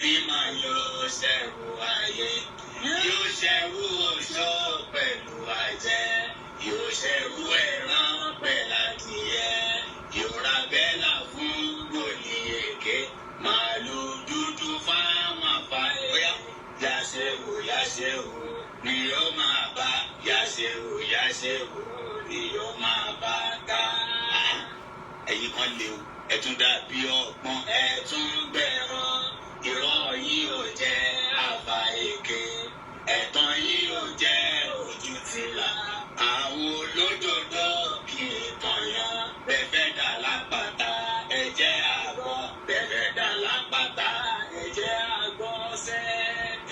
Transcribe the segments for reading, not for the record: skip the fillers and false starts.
Mímọ̀ yóò ṣẹ̀rù ayé, yóò ṣẹ̀rù oṣó pẹ̀lú àjẹ́, yóò ṣẹ̀rù ẹran pẹ̀lú adìyẹ, yóò ra bẹ́là fún wòlíì èké, màálù dúdú fáwọn àfáà. Yàṣẹ́wò yàṣẹ́wò ni yóò máa bá, yàṣẹ́wò yàṣẹ́wò ni yóò máa bá ká. Ẹ̀yin kan lè o, ẹ tún dàbí ọgbọ́n, ẹ tún gbẹ̀rán. Irọ́ yìí ò jẹ́ àfà èké, ẹ̀tàn yìí ò jẹ́ ojú tìlà. Àwọn olódodo kì í tọ̀yàn, bẹ́ẹ̀ dà lápáta, ẹ̀jẹ̀ àgbọ̀, bẹ́ẹ̀ dà lápáta, ẹ̀jẹ̀ àgbọ̀ sẹ́.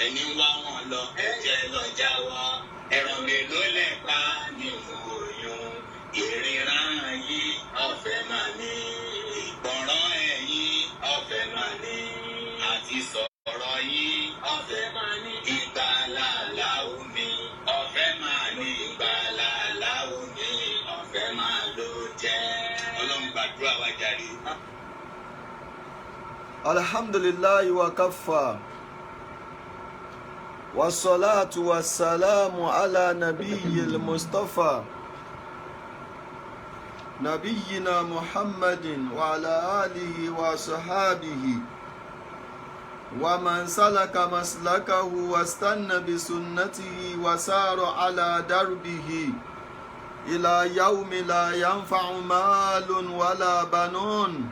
Ẹni wá wọn lọ, ẹ̀jẹ̀ lọ jáwọ́, ẹ̀rọ mélòó lẹ̀ pa nínú oyún. Ìríran yìí ọ̀fẹ́ máa ní, ìgbọ̀nràn ẹ̀yìn ọ̀fẹ́ máa ní, àti sọ̀rọ̀ yìí ọ̀fẹ́ máa ní. Ìgbàlàlà omi ọ̀fẹ́ máa ní, ìgbàlàlà omi ọ̀fẹ́ máa ló jẹ́. Ọlọ́run gbàdúrà wa jàre. Alhamdulillahi wa kaffa. Wassalatu wassalamu ala nabiyyil Mustafa. Nabiyyina Muhammadin wa ala alihi wa sahabihi. Wa man salaka maslakahu wastanna bi sunnatihi wa sara ala darbihi ila yawmi la yanfa'u malun wala banun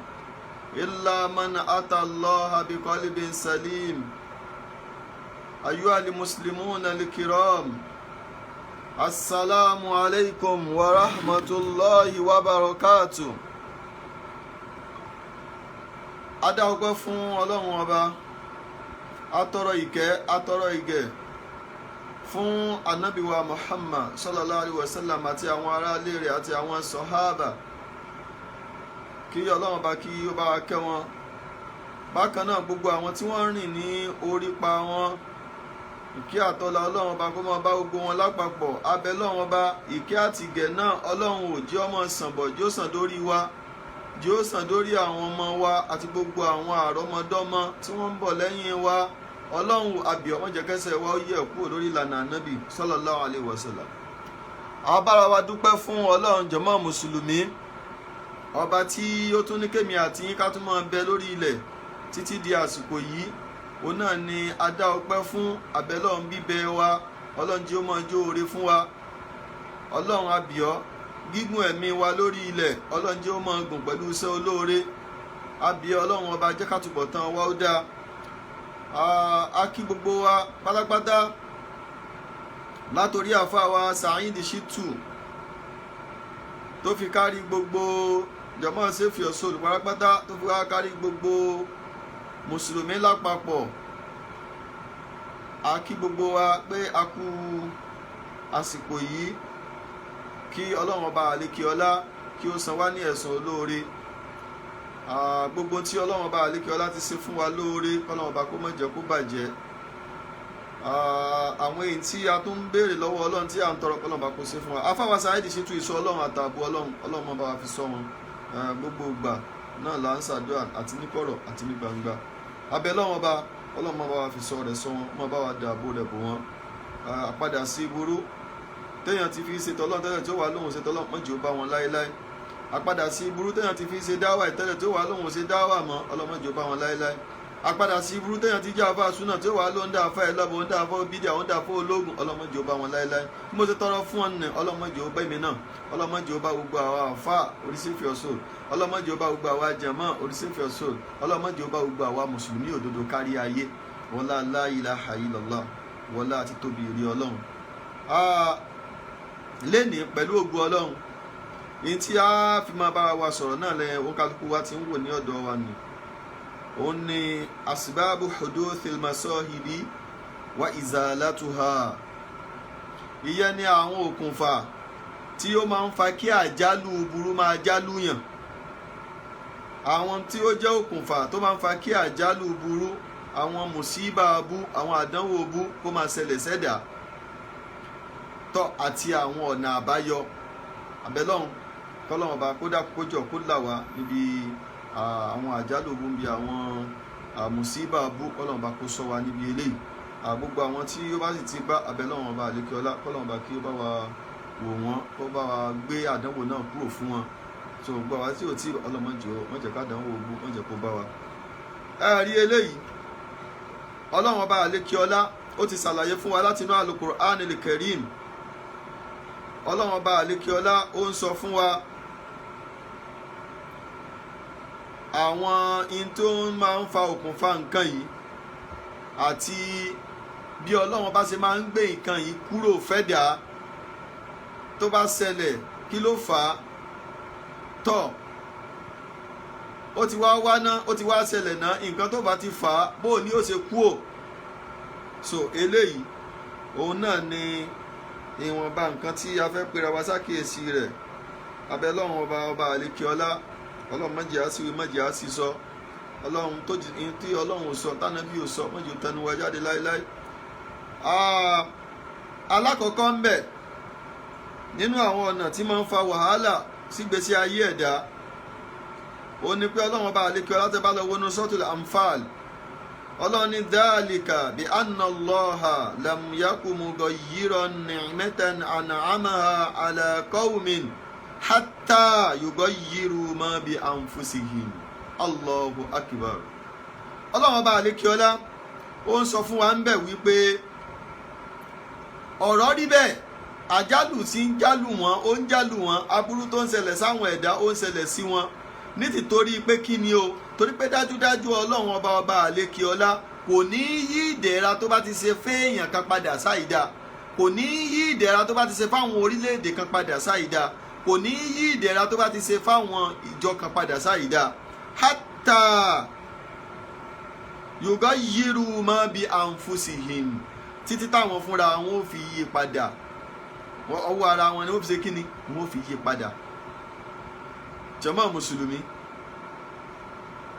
إلا من أتى الله بقلب سليم. أيها المسلمون الكرام، السلام عليكم ورحمة الله وبركاته. A dá ọpẹ́ fún Ọlọ́run Ọba, atọrọ ìkẹ́, atọrọ ìgẹ̀ fún anabiwa Muhammad sallallahu alayhi wa sallam àti àwọn aráalé rẹ̀ àti àwọn sọ̀hábà, kí Ọlọ́run bá kí ó bá wa kẹ́ wọn. Bákan náà, gbogbo àwọn tí wọ́n rìn ní orípa wọn, ìkẹ́ àtọ́lá Ọlọ́run bá kó máa bá gbogbo wọn lápapọ̀. Abẹ́ Ọlọ́run bá, ìkẹ́ àtìgẹ̀ náà, Ọlọ́run ò jẹ́ ọmọ sànbọ̀, jẹ́ ó sàn dórí wa, jẹ́ ó sàn dórí àwọn ọmọ wa àti gbogbo àwọn àrọ́mọdọ́mọ tí wọ́n ń bọ̀ lẹ́yìn wa. Ọlọ́run àbíọ́, wọ́n jẹ́ kẹsẹ̀ wa ó yẹ̀ kúrò lórí ìlànà Ànábì sallallahu alaihi wasallam. Àbára wa dúpẹ́ fún Ọlọ́run, jàmá mùsùlùmí, ọba tí ó tún ní kémi àti yín ká tún máa bẹ lórí ilẹ̀ títí di àsìkò yìí, òun náà ni a dá ọpẹ́ fún. Abẹ́lọ́run, bíbẹ wa, Ọlọ́run jí ó máa jó oore fún wa. Ọlọ́run àbíọ́, gígùn ẹ̀mí wa lórí ilẹ̀, Ọlọ́run jí ó máa gùn pẹ̀lú iṣẹ́ olóore. Àbíọ́, Ọlọ́run Ọba, jẹ́ ká túbọ̀ tán wa ó dáa. A kí gbogbo wa pátápátá látòrí àfa wa Saheed Shittu tó fi kárí gbogbo jọmọ́ Save Your Soul pátápátá, tó fi wá kárí gbogbo mùsùlùmí lápapọ̀. A kí gbogbo wa pé a kú àsìkò yìí. Kí Ọlọ́run Ọba àlékè ọlá kí ó san wá ní ẹ̀san olóore. Gbogbo tí Ọlọ́run Ọba àlékè ọlá ti ṣe fún wa lóore, Ọlọ́run Ọba kó má jẹ́ kó bàjẹ́. Àwọn èyí tí a tún ń béèrè lọ́wọ́ Ọlọ́run, tí a ń tọrọ, Ọlọ́run Ọba kó ṣe fún wa. Afáwa Saheed Shittu, ìṣọ́ Ọlọ́run àtààbò Ọlọ́run, Ọlọ́run máa bá wa fi sọ wọn. Gbogbo ìgbà náà là ń ṣàdúrà, àti ní kọ̀rọ̀ àti ní gbangba. Abẹ́ Ọlọ́run Ọba, Ọlọ́run máa bá wa fi sọ rẹ̀ sọ wọn, máa bá wa dààbò rẹ̀ bò wọ́n. Àpadà sí burú téèyàn ti fi ṣe tọ́lọ́run tẹ́lẹ̀ tí ó wà lóhùn ṣe tọ́lọ́run, mọ́jì ó bá wọn láéláé. Àpadà sí burú téèyàn ti fi ṣe dáwà ìtẹ́lẹ̀ tí ó wà lóhùn ṣe dáwà mọ́, ọlọ́mọdé ó bá wọn láéláé. Àpadà sí burú téèyàn ti jẹ́ àfa súnà tí ó wà ló ń dá àfa ẹlọ́bọ̀, ń dá àfa bídíà, ń dá àfa ológun, ọlọ́mọdé ó bá wọn láéláé. Bí mo ṣe tọrọ fún ọ nì, ọlọ́mọdé ó bá èmi náà, ọlọ́mọdé ó bá gbogbo àwọn àfa orí Save Your Soul, ọlọ́mọdé ó bá gbogbo àwa jàmá orí Save Your Soul, ọlọ́mọdé ó bá gbogbo àwa mùsùlùmí òdodo kárí ayé. Wọlá la ilaha illallah, wọlá àti tóbi ìrí Ọlọ́run. Lénìí, pẹ̀lú ògo Ọlọ́run, ní tí a fi máa bára wa sọ̀rọ̀ náà lẹ́yìn òǹkàlùkù wa ti ń wò ní ọ̀dọ̀ wa nì, òun ni asbabu huduthil masahibi wa izalatuha. Ìyẹn ni àwọn òkùnfà tí ó máa ń fa kí àjálù burú máa jálù yàn, àwọn tí ó jẹ́ òkùnfà tó máa ń fa kí àjálù burú, àwọn mùsíbà bú, àwọn àdánwò bú kó máa ṣẹlẹ̀ sẹ́dà tọ́, àti àwọn ọ̀nà àbáyọ. Àbẹ́lọ́hún, kọ́lọ́hún Ọba kó dákun, kó jọ, kó là wá níbi àwọn àjálù bú, níbi àwọn Àmùsíbà bú, Ọlọ́run bá kó sọ wa níbi eléyìí. Gbogbo àwọn tí ó bá sì ti bá abẹ́lọ́run ọba àlékiọlá, kọ́lọ́run bá kí ó bá wa wò wọ́n, kó bá wa gbé àdánwò náà kúrò fún wọn. So gbogbo àwa tí ò tí, ọlọ́mọdé wọ́n jẹ́ ká àdánwò bú, wọ́n jẹ́ kó bá wa. Ẹ rí eléyìí, Ọlọ́run ọba àlékiọlá ó ti ṣàlàyé fún wa látinú Al-Qur'an al-Karim. Ọlọ́run ọba àlékiọlá ó ń sọ fún wa àwọn in tó máa ń fa òkùnfà nǹkan yìí àti bí Ọlọ́run bá ṣe máa ń gbé nǹkan yìí kúrò fẹ́dà tó bá ṣẹlẹ̀. Kí ló fà á? Tọ̀, ó ti wá wá ná, ó ti wá ṣẹlẹ̀ ná, nǹkan tó bá ti fà á, bó ní ó ṣe kú ò. So eléyìí òun náà ni ìwọ̀nba nǹkan tí a fẹ́ pera wa sákìyèsí rẹ̀. Abẹ́lọ́run ọba ọba àlékiọlá, Ọlọ́run má jẹ́ á sí wí, má jẹ́ á sí sọ. Ọlọ́run tó tí Ọlọ́run ò sọ, tánàbí ò sọ, má jẹ́ ó tẹnu wa jáde láéláé. Alákọ̀ọ́kọ́ ń bẹ̀ nínú àwọn ọ̀nà tí máa ń fa wàhálà sígbésí ayé ẹ̀dá, ó ní pé Ọlọ́run ọba àlékiọlá, tẹ́ bá lọ wọnú Suratul Anfal, Ọlọ́run ní dhalika bi anna Allaha lam yaku mughayyiran ni'matan an'amaha ala qawmin hatta yughayyiru ma bi anfusihim. Allahu akbar. Ọlọ́run ọba àlékiọlá ó ń sọ fún wa ń bẹ̀ wípé ọ̀rọ̀ rí bẹ́ẹ̀, àjálù tí ń jálù wọn, ó ń jálù wọn, aburú tó ń ṣẹlẹ̀ sáwọn ẹ̀dá, ó ń ṣẹlẹ̀ sí wọn ní tìtorí pé kí ni o? Torí pé dájúdájú Ọlọ́run ọba ọba àlékiọlá kò ní yí ìdẹ̀ra tó bá ti ṣe fẹ́ẹ̀yàn kan padà sáìdá, kò ní yí ìdẹ̀ra tó bá ti ṣe fáwọn orílẹ̀-èdè kan padà sáìdá, kò ní yí ìdẹ̀ra tó bá ti ṣe fáwọn ìjọ kan padà sáìdá. Hatta yughayyiru ma bi anfusihim, títí táwọn fúnra wọn ò fi yí padà. Ọwọ́ ara wọn ni wọ́n fi ṣe kíni, wọ́n fi yí padà. Jàmá mùsùlùmí,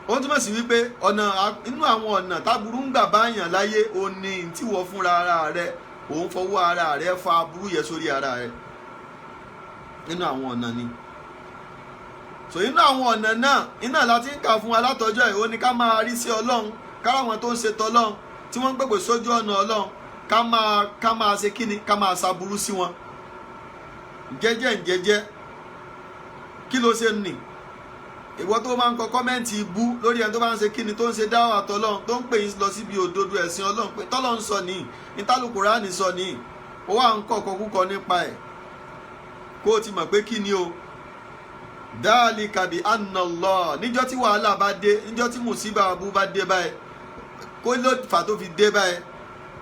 ó túmọ̀ sí wípé ọ̀nà inú àwọn ọ̀nà táburú ń gbà báyàn láyé, ó ní tí wọ́n fúnra ara rẹ̀ òun fọwọ́ ara rẹ̀ fa aburú yẹ sórí ara rẹ̀. Nínú àwọn ọ̀nà ni. So inú àwọn ọ̀nà náà iná láti ń kà fún wa látọjọ́ ẹ̀, ó ní ká máa rí sí Ọlọ́run, káráwọn tó ń ṣe tọlọ́run tí wọ́n ń pèpè sójú ọ̀nà Ọlọ́run, ká máa ṣe kíni, ká máa ṣaburú sí wọn jẹ́jẹ́ jẹ́jẹ́. Kí ló ṣe nì? Ìwọ tó máa ń kọ comment ibú lórí ẹni tó bá ń ṣe kíni, tó ń ṣe dáwà tọlọ́run, tó ń pè yín lọ síbi òdodo ẹ̀sìn Ọlọ́run, pé tọ́lọ́run sọ nìyí, ìtàlùkùránì sọ nìyí, ó wà ń kọ̀ọ̀kọ̀ kúkọ nípa ẹ̀, kó o ti mọ̀ pé kí ni o? Dhalika bi anna Allah. Níjọ́ tí wàhálà bá dé, níjọ́ tí mùsíbà abú bá dé báyìí, kó ló fà tó fi dé báyìí?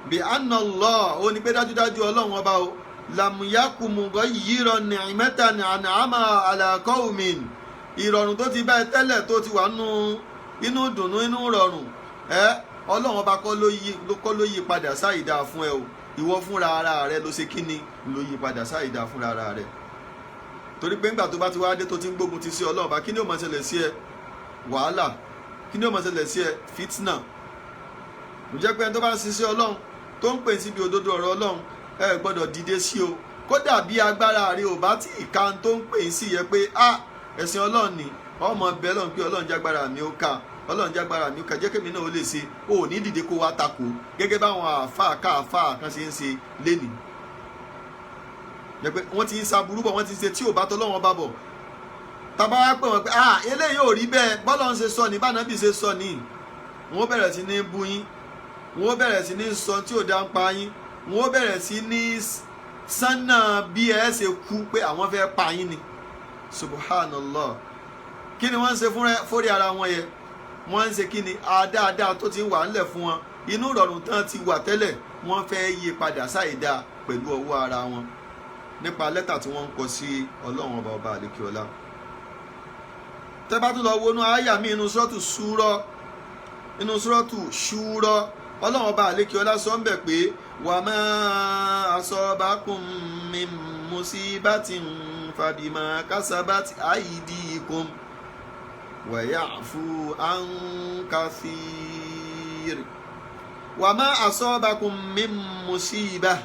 Bi anna Allah, ó ní pé dájúdájú Ọlọ́run ọba o, lam yaku mughayyiran ni'matan an'ama ala qawmin. Ìrọ̀rùn tó ti báyìí tẹ́lẹ̀, tó ti wà nú inú dùnnú, inú rọrùn ẹ, Ọlọ́run ọba kọ́ ló yí padà sáìdá fún ẹ o. Ìwọ fúnra ara rẹ ló ṣe kíni, ló yí padà sáìdá fúnra ara rẹ. Torí pé ńgbà tó bá ti wá dé, tó ti ń gbógun ti sí Ọlọ́run bá, kí ni ó máa ṣẹlẹ̀ sí ẹ? Wàhálà. Kí ni ó máa ṣẹlẹ̀ sí ẹ? Fitna. Ǹjẹ́ pé ẹni tó bá ń ṣiṣẹ́ Ọlọ́run, tó ń pè síbi òdodo ọ̀rọ̀ Ọlọ́run, ẹ gbọ́dọ̀ dìde sí o. Kódà bí agbára rẹ ò bá tí ì ka tó ń pè sí yẹ pé a ẹ̀sìn Ọlọ́run ni, ọmọ bẹ́ẹ̀ lọ́n pé Ọlọ́run jágbára mi ó ká, Ọlọ́run jágbára mi ó ká, jẹ́ kémi náà ó lè ṣe. O ò ní dìde kó wá takò gẹ́gẹ́ báwọn àáfàá káàfàá kan ṣe ń ṣe lénìí. Pé wọ́n ti ń sa burú bọ̀, wọ́n ti ń ṣe tí ò bá tọ́lọ́wọ́n bá bọ̀, tàbá wá pè wọ́n pé ah eléyìí ò rí bẹ́ẹ̀, bọ́lá ń ṣe sọ ní, bánàbí ṣe sọ ní, wọ́n bẹ̀rẹ̀ sí ní bú yín, wọ́n bẹ̀rẹ̀ sí ní sọ tí ò dá ń pa yín, wọ́n bẹ̀rẹ̀ sí ní sánà bí ẹ ṣe kú pé àwọn fẹ́ pa yín ni. Subhanallah. Kí ni wọ́n ń ṣe fúnra ara wọn yẹ? Wọ́n ń ṣe kí ni? Àdáadáa tó ti ń wà ńlẹ̀ fún wọn, inú ìrọ̀rùn tán ti wà tẹ́lẹ̀, wọ́n fẹ́ yí padà sáìdá pẹ̀lú ọwọ́ ara wọn nípa lẹ́tà tí wọ́n ń kọ sí Ọlọ́run ọba ọba àlékiọlá. Tẹ́ bá tún lọ wọnú àyà mi inú sọ́ọ̀tù ṣúrọ́, inú sọ́ọ̀tù ṣúrọ́, Ọlọ́run ọba àlékiọlá sọ ń bẹ̀ pé wa ma asabakum min musibatin fabima kasabat aydikum wa ya'fu an kathir. Wa ma asabakum min musibah,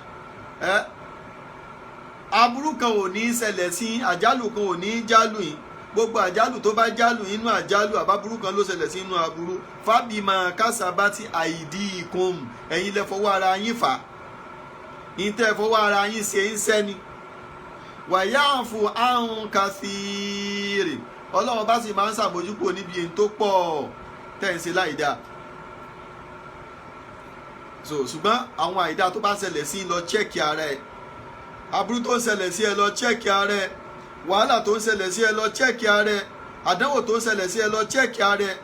aburú kan ò ní ṣẹlẹ̀ sí, àjálù kan ò ní jálù yín. Gbogbo àjálù tó bá jálù inú àjálù àbábúrú kan ló ṣẹlẹ̀ sí inú aburú, fábìmọ̀ kásábátì àìdí ìkùn, ẹ̀yin lẹ fọwọ́ ara yín fà á, ìtẹ́ fọwọ́ ara yín ṣe ń sẹ́ni. Wàyáàfù àrùn kàfíìrì, Ọlọ́run bá sì máa ń ṣàmójúkò níbi èyí tó pọ̀ tẹ́ ń ṣe láìda. So ṣùgbọ́n àwọn àìda tó bá ṣẹlẹ̀ sí, lọ check ara ẹ̀. Aburú tó ń ṣẹlẹ̀ sí ẹ, lọ check ara ẹ̀. Wàhálà tó ń ṣẹlẹ̀ sí ẹ, lọ check ara ẹ̀. Àdánwò tó ń ṣẹlẹ̀ sí ẹ, lọ check ara ẹ̀.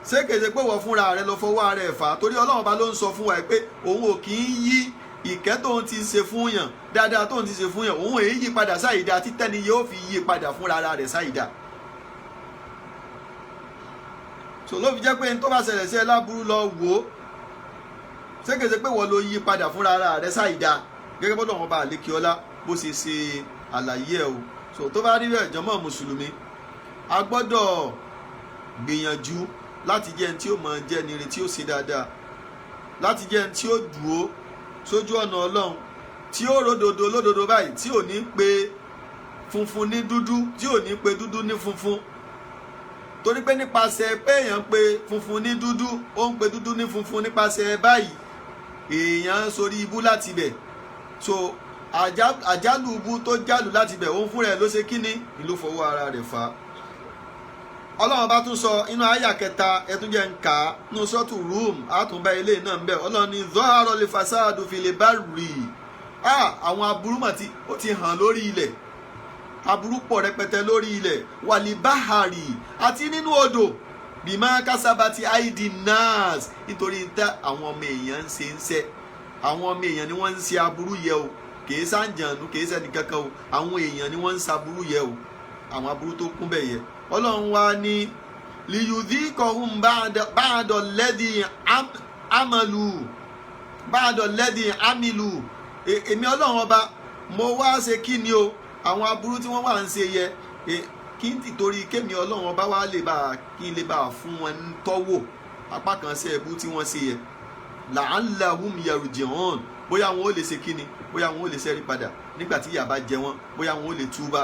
Ṣé kèsè pé wọ́n fúnra rẹ lọ fọwọ́ ara ẹ̀ fà á? Torí Ọlọ́run bá ló ń sọ fún wa pé òun ò kì í yí ìkẹ́ tóun ti ṣe fún yàn, dáadáa tóun ti ṣe fún yàn, òun èyí yí padà sáìdá títẹ́ni yóò fi yí padà fúnra ara rẹ̀ sáìdá. So ló fi jẹ́ pé tó bá ṣẹlẹ̀ sí ẹ láburú, lọ wò ó, ṣé kèsè pé wọ́n ló yí padà fúnra ara rẹ̀ sáìdá, gẹ́gẹ́ bọ́dọ̀ wọn bá àlékè ọlá bó ṣe ṣe àlàyé ẹ̀ o. So tó bá rí bẹ́ẹ̀, jọmọ́ mùsùlùmí, a gbọ́dọ̀ gbìyànjú láti jẹ́ ẹni tí ó máa jẹ́ nire, tí ó ṣe dáadáa, láti jẹ́ ẹni tí ó dúró sójú ọ̀nà Ọlọ́run, tí ó ródodo lódodo báyìí, tí ò ní pe funfun ní dúdú, tí ò ní pe dúdú ní funfun. Torí pé nípasẹ̀ pé èèyàn pe funfun ní dúdú, ó ń pe dúdú ní funfun, nípasẹ̀ báyìí èèyàn ń sorí ibú láti bẹ̀. So àjálù ibú tó jálù láti bẹ̀, òun fúnra ẹ̀ ló ṣe kíni, ìlú fọwọ́ ara rẹ̀ fà á. Ọlọ́run bá tún sọ inú àyà kẹta, ẹtún jẹ́ ń kà á nínú sọ́ọ̀tù Rúùmù, àtúnbá ilé náà ń bẹ̀. Ọlọ́run ní zọ́hárọ̀ lè fasádù fi lè bá rì á. Àwọn aburú mà tí ó ti hàn lórí ilẹ̀, aburú pọ̀ rẹpẹtẹ lórí ilẹ̀, wàlíbáhárì àti nínú odò, bímọ kásábàtì àìdí nas, nítorí tá àwọn ọmọ èèyàn ń ṣe ń ṣe. Àwọn ọmọ èèyàn ni wọ́n ń ṣe aburú yẹ o, kìí sáǹjànú, kìí ṣẹ́ni kankan o, àwọn èèyàn ni wọ́n ń ṣaburú yẹ o, àwọn aburú tó kún bẹ́ẹ̀ yẹ. Ọlọ́run wa ní liyudhikahum ba'da alladhi amalu, ba'da alladhi amilu. Èmi Ọlọ́run ọba mo wá ṣe kí ni o, àwọn aburú tí wọ́n wà ń ṣe yẹ, kí n tìtorí kémi Ọlọ́run ọba wá lè bá kí n lè bá fún wọn tọ́wò apá kan sí ẹbú tí wọ́n ṣe yẹ, la'allahum yarji'un, bóyá wọn ò lè ṣe kíni, bóyá wọn ò lè ṣẹ́rí padà nígbà tí ìyà bá jẹ wọn, bóyá wọn ò lè túbá,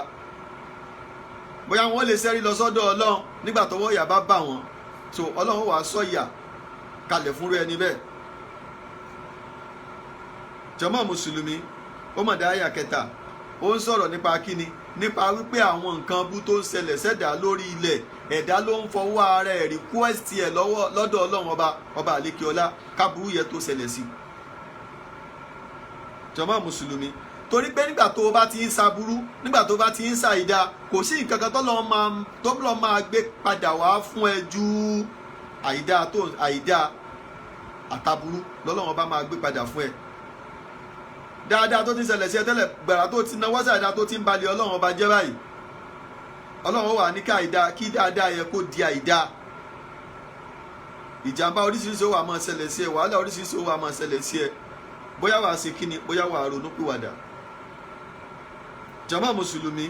bóyá wọn ò lè ṣẹ́rí lọ sọ́dọ̀ Ọlọ́run nígbà tọwọ́ ìyà bá bà wọ́n. So Ọlọ́run wàá sọ ìyà kalẹ̀ fúnrú ẹni bẹ́ẹ̀. Jàmá mùsùlùmí, ó mọ̀ dá àyà kẹta, ó ń sọ̀rọ̀ nípa kíni, nípa wípé àwọn nǹkan bú tó ń ṣẹlẹ̀ sẹ́dá lórí ilẹ̀, ẹ̀dá ló ń fọwọ́ ara ẹ̀ request ẹ̀ lọ́wọ́ lọ́dọ̀ Ọlọ́run ọba, ọba àlékiọlá, káburú yẹ tó ṣẹlẹ̀ sí. Jàmá mùsùlùmí, torí pé nígbà tó o bá ti ń ṣaburú, nígbà tó o bá ti ń ṣàìdá, kò sí nǹkan kan tó lọ́ máa gbé padà wá fún ẹ ju àìdá tó àìdá àtàburú lọ́lọ́run ọba máa gbé padà fún ẹ. Dáadáa tó ti ń ṣẹlẹ̀ sí ẹ tẹ́lẹ̀, gbàrà tó ti náwó sàdá tó ti ń balẹ̀ Ọlọ́run ọba jẹ́ báyìí, Ọlọ́run wà ní ká àìdá kí dáadáa yẹ kó di àìdá. Ìjàmbá oríṣiríṣi ó wà máa ṣẹlẹ̀ sí ẹ, wàhálà oríṣiríṣi ó wà máa ṣẹlẹ̀ sí ẹ. Bóyá wàá ṣe kíni, bóyá wàá ronú pìwàdà. Jàmá mùsùlùmí,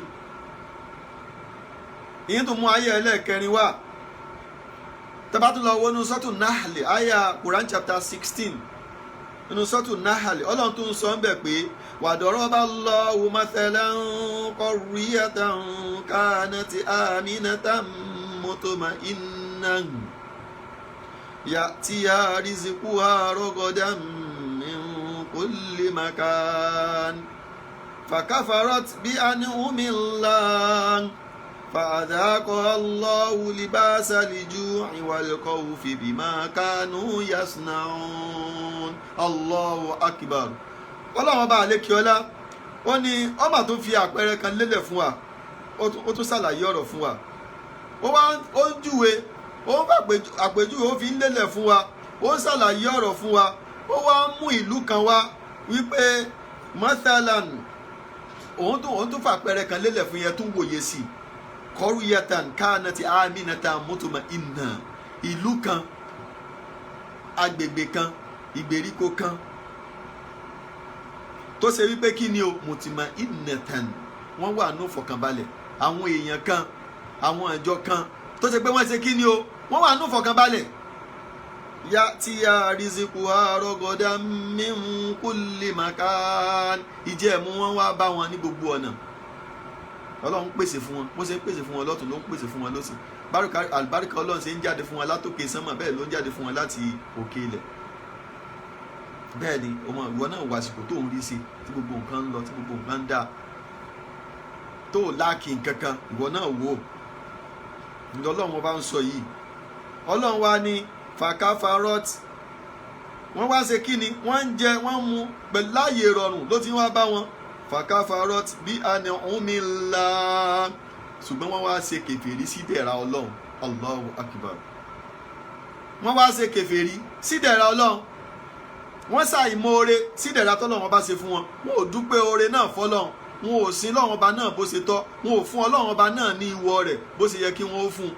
ìyẹn tó mú ayé ẹlẹ́ẹ̀kẹrin wá, tá bá tún lọ wọnú sọ́tù Nahli, àyà Quran chapter 16, nínú sọ́tù Nahli, Ọlọ́run tó ń sọ ń bẹ̀ pé وضرب الله مثلا قرية كانت آمنة مطمئنة يأتيها رزقها رغدا من كل مكان فكفرت بأنعم الله فأذاقها الله لباس الجوع والخوف بما كانوا يصنعون. الله أكبر. Ọlọ́run ọba àlékiọlá ó ní ọba tó fi àpẹẹrẹ kan lélẹ̀ fún wa, ó tún ṣàlàyé ọ̀rọ̀ fún wa, ó wá ó ń júwe, ó ń àpèjúwe, ó fi ń lélẹ̀ fún wa, ó ń ṣàlàyé ọ̀rọ̀ fún wa. Ó wá ń mú ìlú kan wá wípé mathalan, òun tún fàpẹẹrẹ kan lélẹ̀ fún yẹn, tún wòye sí قرية كانت آمنة مطمئنة, ìlú kan, agbègbè kan, ìgbèríko kan tó ṣe wípé kí ni o, مطمئنة, wọ́n wà ní ìfọ̀kànbalẹ̀. Àwọn èèyàn kan, àwọn ìjọ kan tó ṣe pé wọ́n ṣe kí ni o, wọ́n wà ní ìfọ̀kànbalẹ̀. يأتيها رزقها رغدا من كل مكان, ìjẹ́ ẹ̀mú wọn wá bá wọn ní gbogbo ọ̀nà. Ọlọ́run pèsè fún wọn, bó ṣe ń pèsè fún wọn lọ́tún ló ń pèsè fún wọn lọ́sì. Àlùbáríkà Ọlọ́run ṣe ń jáde fún wọn látòkè sánmà, bẹ́ẹ̀ ló ń jáde fún wọn láti òkè ilẹ̀. Bẹ́ẹ̀ ni ọmọ ìwọ náà wà àsìkò tó ń rí sí, tí gbogbo nǹkan ń lọ, tí gbogbo nǹkan ń dáa, tó láàkì nǹkankan, ìwọ náà wò ó. Ọlọ́run ọba ń sọ yìí. Ọlọ́run wa ní fàkàfàrọ́t, wọ́n wá ṣe kí ni? Wọ́n ń jẹ, wọ́n ń mu pẹ̀lú láàyè rọrùn ló ti wá bá wọn. Fàkàfàrọ́t bí àná omi ńlá, ṣùgbọ́n wọ́n wá ṣe kèfèrí sí dẹ̀ra Ọlọ́run. Allahu akbar. Wọ́n wá ṣe kèfèrí sí dẹ̀ra Ọlọ́run, wọ́n ṣàìmoore sí dẹ̀ra tọ́lọ́run ọba ṣe fún wọn. Wọn ò dúpẹ́ oore náà fọ́lọ́run, wọn ò sin Ọlọ́run ọba náà bó ṣe tọ́, wọn ò fún Ọlọ́run ọba náà ní ìwọ rẹ̀ bó ṣe yẹ kí wọ́n ó fún un.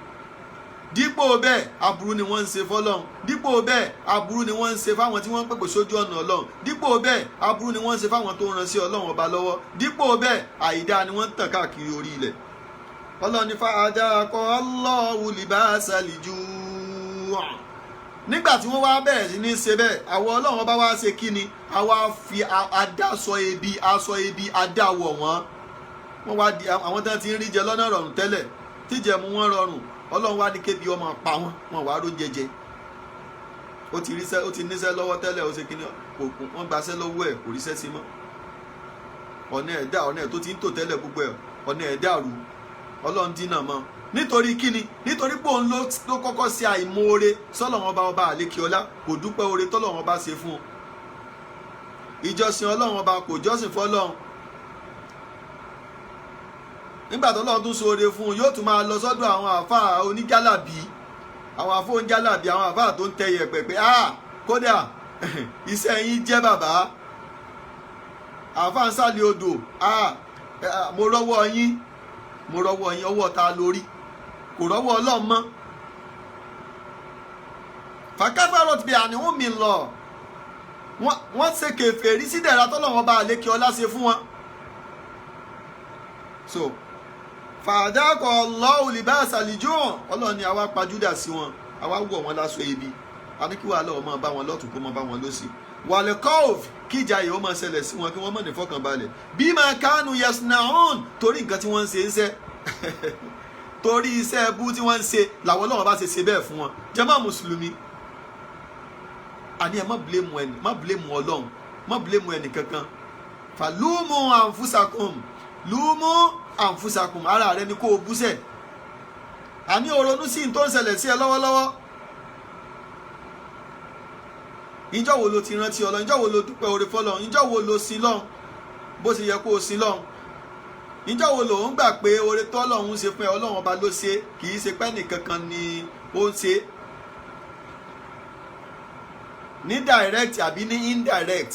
Dípò bẹ́ẹ̀, aburú ni wọ́n ń ṣe fọ́lọ́run. Dípò bẹ́ẹ̀, aburú ni wọ́n ń ṣe fáwọn tí wọ́n ń pèpè sójú ọ̀nà Ọlọ́run. Dípò bẹ́ẹ̀, aburú ni wọ́n ń ṣe fáwọn tó ń ran sí Ọlọ́run ọba lọ́wọ́. Dípò bẹ́ẹ̀, àìdáa ni wọ́n ń tàn káàkiri orí ilẹ̀. Ọlọ́run ní fa'adaqa Allahu libasal ju'. Nígbà tí wọ́n wá bẹ̀rẹ̀ sí ní ṣe bẹ́ẹ̀, àwọn Ọlọ́run ọba wá ṣe kí ni? Àwa fi adáṣọ ebi, aṣọ ebi adáwọ̀ wọ́n. Wọ́n wá di àwọn tí wọ́n ti ń rí jẹ lọ́nà rọrùn tẹ́lẹ̀, tíjẹ̀mú wọn rọrùn, Ọlọ́run wá ní kébi ọmọ pa wọ́n, wọn wàá róúnjẹ jẹ. Ó ti ríṣẹ́, ó ti níṣẹ́ lọ́wọ́ tẹ́lẹ̀, ó ṣe kí ni, wọ́n gbaṣẹ́ lọ́wọ́ ẹ̀, kò ríṣẹ́ sí mọ́. Ọ̀nà ẹ̀dá, ọ̀nà ẹ̀ tó ti ń tò tẹ́lẹ̀ gbogbo ẹ̀, ọ̀nà ẹ̀ dàrú. Ọlọ́run dínà mọ́. Nítorí kíni? Nítorí pé òun ló kọ́kọ́ ṣe àìmoore sọ́lọ́run ọba ọba àlékiọlá, kò dúpẹ́ oore tọ́lọ́run ọba ṣe fún un. Ìjọsìn Ọlọ́run ọba kò jọ́sìn fọ́lọ́run. Nígbà tọ́lọ́run tún ṣoore fún un, yóò tún máa lọ sọ́dọ̀ àwọn àáfàá oníjálàbí, àwọn àáfàá oníjálàbí, àwọn àáfàá tó ń tẹ yẹ̀pẹ̀ pé ah kódà iṣẹ́ yín jẹ́ bàbá, àáfàá ń sàlẹ̀ odò, ah mo rọ́wọ́ yín, mo rọ́wọ́ yín, ọwọ́ ta lórí, kò rọ́wọ́ Ọlọ́run mọ́. Fàkàfàrọ̀ ti bí àníwọ̀n mi lọ, wọ́n ṣe kèfèrí sí dẹ̀ra tọ́lọ́run ọba àlékè ọlá ṣe fún wọn. So fàdákọ̀ Allahu libasa al-ju', Ọlọ́run ni àwa pajúdà sí wọn, àwa wọ̀ wọn láṣọ ebi, a ní kí wàhálà ọmọ bá wọn lọ́tùn kó mọ bá wọn lọ́sì. Wal khawf, kí ìjà yìí ó máa ṣẹlẹ̀ sí wọn, kí wọ́n mọ̀ ní fọkànbalẹ̀. Bima kanu yasna'un, torí nǹkan tí wọ́n ń ṣe ń ṣe, torí iṣẹ́ ẹbú tí wọ́n ń ṣe làwọn Ọlọ́run bá ṣe ṣe bẹ́ẹ̀ fún wọn. Jàmá mùsùlùmí, àní ẹ má blame ẹni, má blame Ọlọ́run, má blame ẹnì kankan. Fàlúmù ànfúsàkùn, lúmù ànfúsàkùn, ara rẹ ni kó o búṣẹ̀. Àní o ronú sí tó ń ṣẹlẹ̀ sí ẹ lọ́wọ́lọ́wọ́. Ìjọ́ wo lo ti rántí Ọlọ́run? Ìjọ́ wo lo dúpẹ́ oore fọ́lọ́run? Ìjọ́ wo lo sin Lọ́run bó ṣe yẹ kó o sin Lọ́run? Ìjọ́ wo lò ń gbà pé oore tọ́lọ́run ṣe fún ẹ, Ọlọ́run ọba ló ṣe, kì í ṣe pé ẹnìkankan ni ó ń ṣe ní direct àbí ní indirect?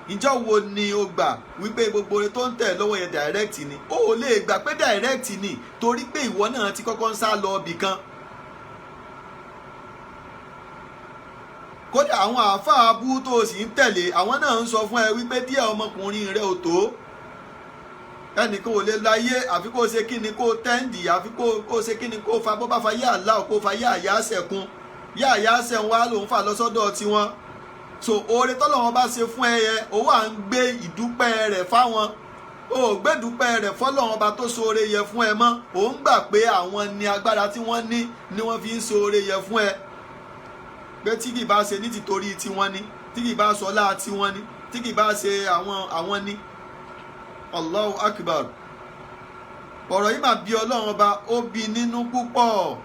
Ìjọ́ wo ni o gbà wípé gbogbo oore tó ń tẹ̀ lọ́wọ́ yẹn direct ni? O ò lè gbà pé direct ni, torí pé ìwọ náà ti kọ́kọ́ ń sá lọ ibì kan. Kódà àwọn àáfàá abú tó o sì ń tẹ̀lé, àwọn náà ń sọ fún ẹ wípé díẹ̀ ọmọkùnrin rẹ ò tó, ẹnìkan ò lè láyé àfi kó o ṣe kí ni, kó o tẹ́ǹdì, àfi kó o ṣe kí ni, kó o fa bó bá fa yá àlá, kó o fa yá àyà sẹ̀kun, yá àyà sẹ̀kun wá lòún fà lọ́sọ́dọ̀ tiwọn. So oore tọ́lọ́wọ́n bá ṣe fún ẹ yẹn, o wà ń gbé ìdúpẹ́ rẹ̀ fáwọn, o ò gbé ìdúpẹ́ rẹ̀ fọ́lọ́wọ́n bá tó ṣoore yẹ fún ẹ mọ́. O ń gbà pé àwọn ní agbára tí wọ́n ní ni wọ́n fi ń ṣoore yẹ fún ẹ, pé tí kì bá ṣe ní tìtorí tiwọn ni, tí kì bá ṣọlá tiwọn ni, tí kì bá ṣe àwọn ni. Allahu Akbar. Ọ̀rọ̀ yìí máa bí Ọlọ́run ọba, ó bí nínú púpọ̀.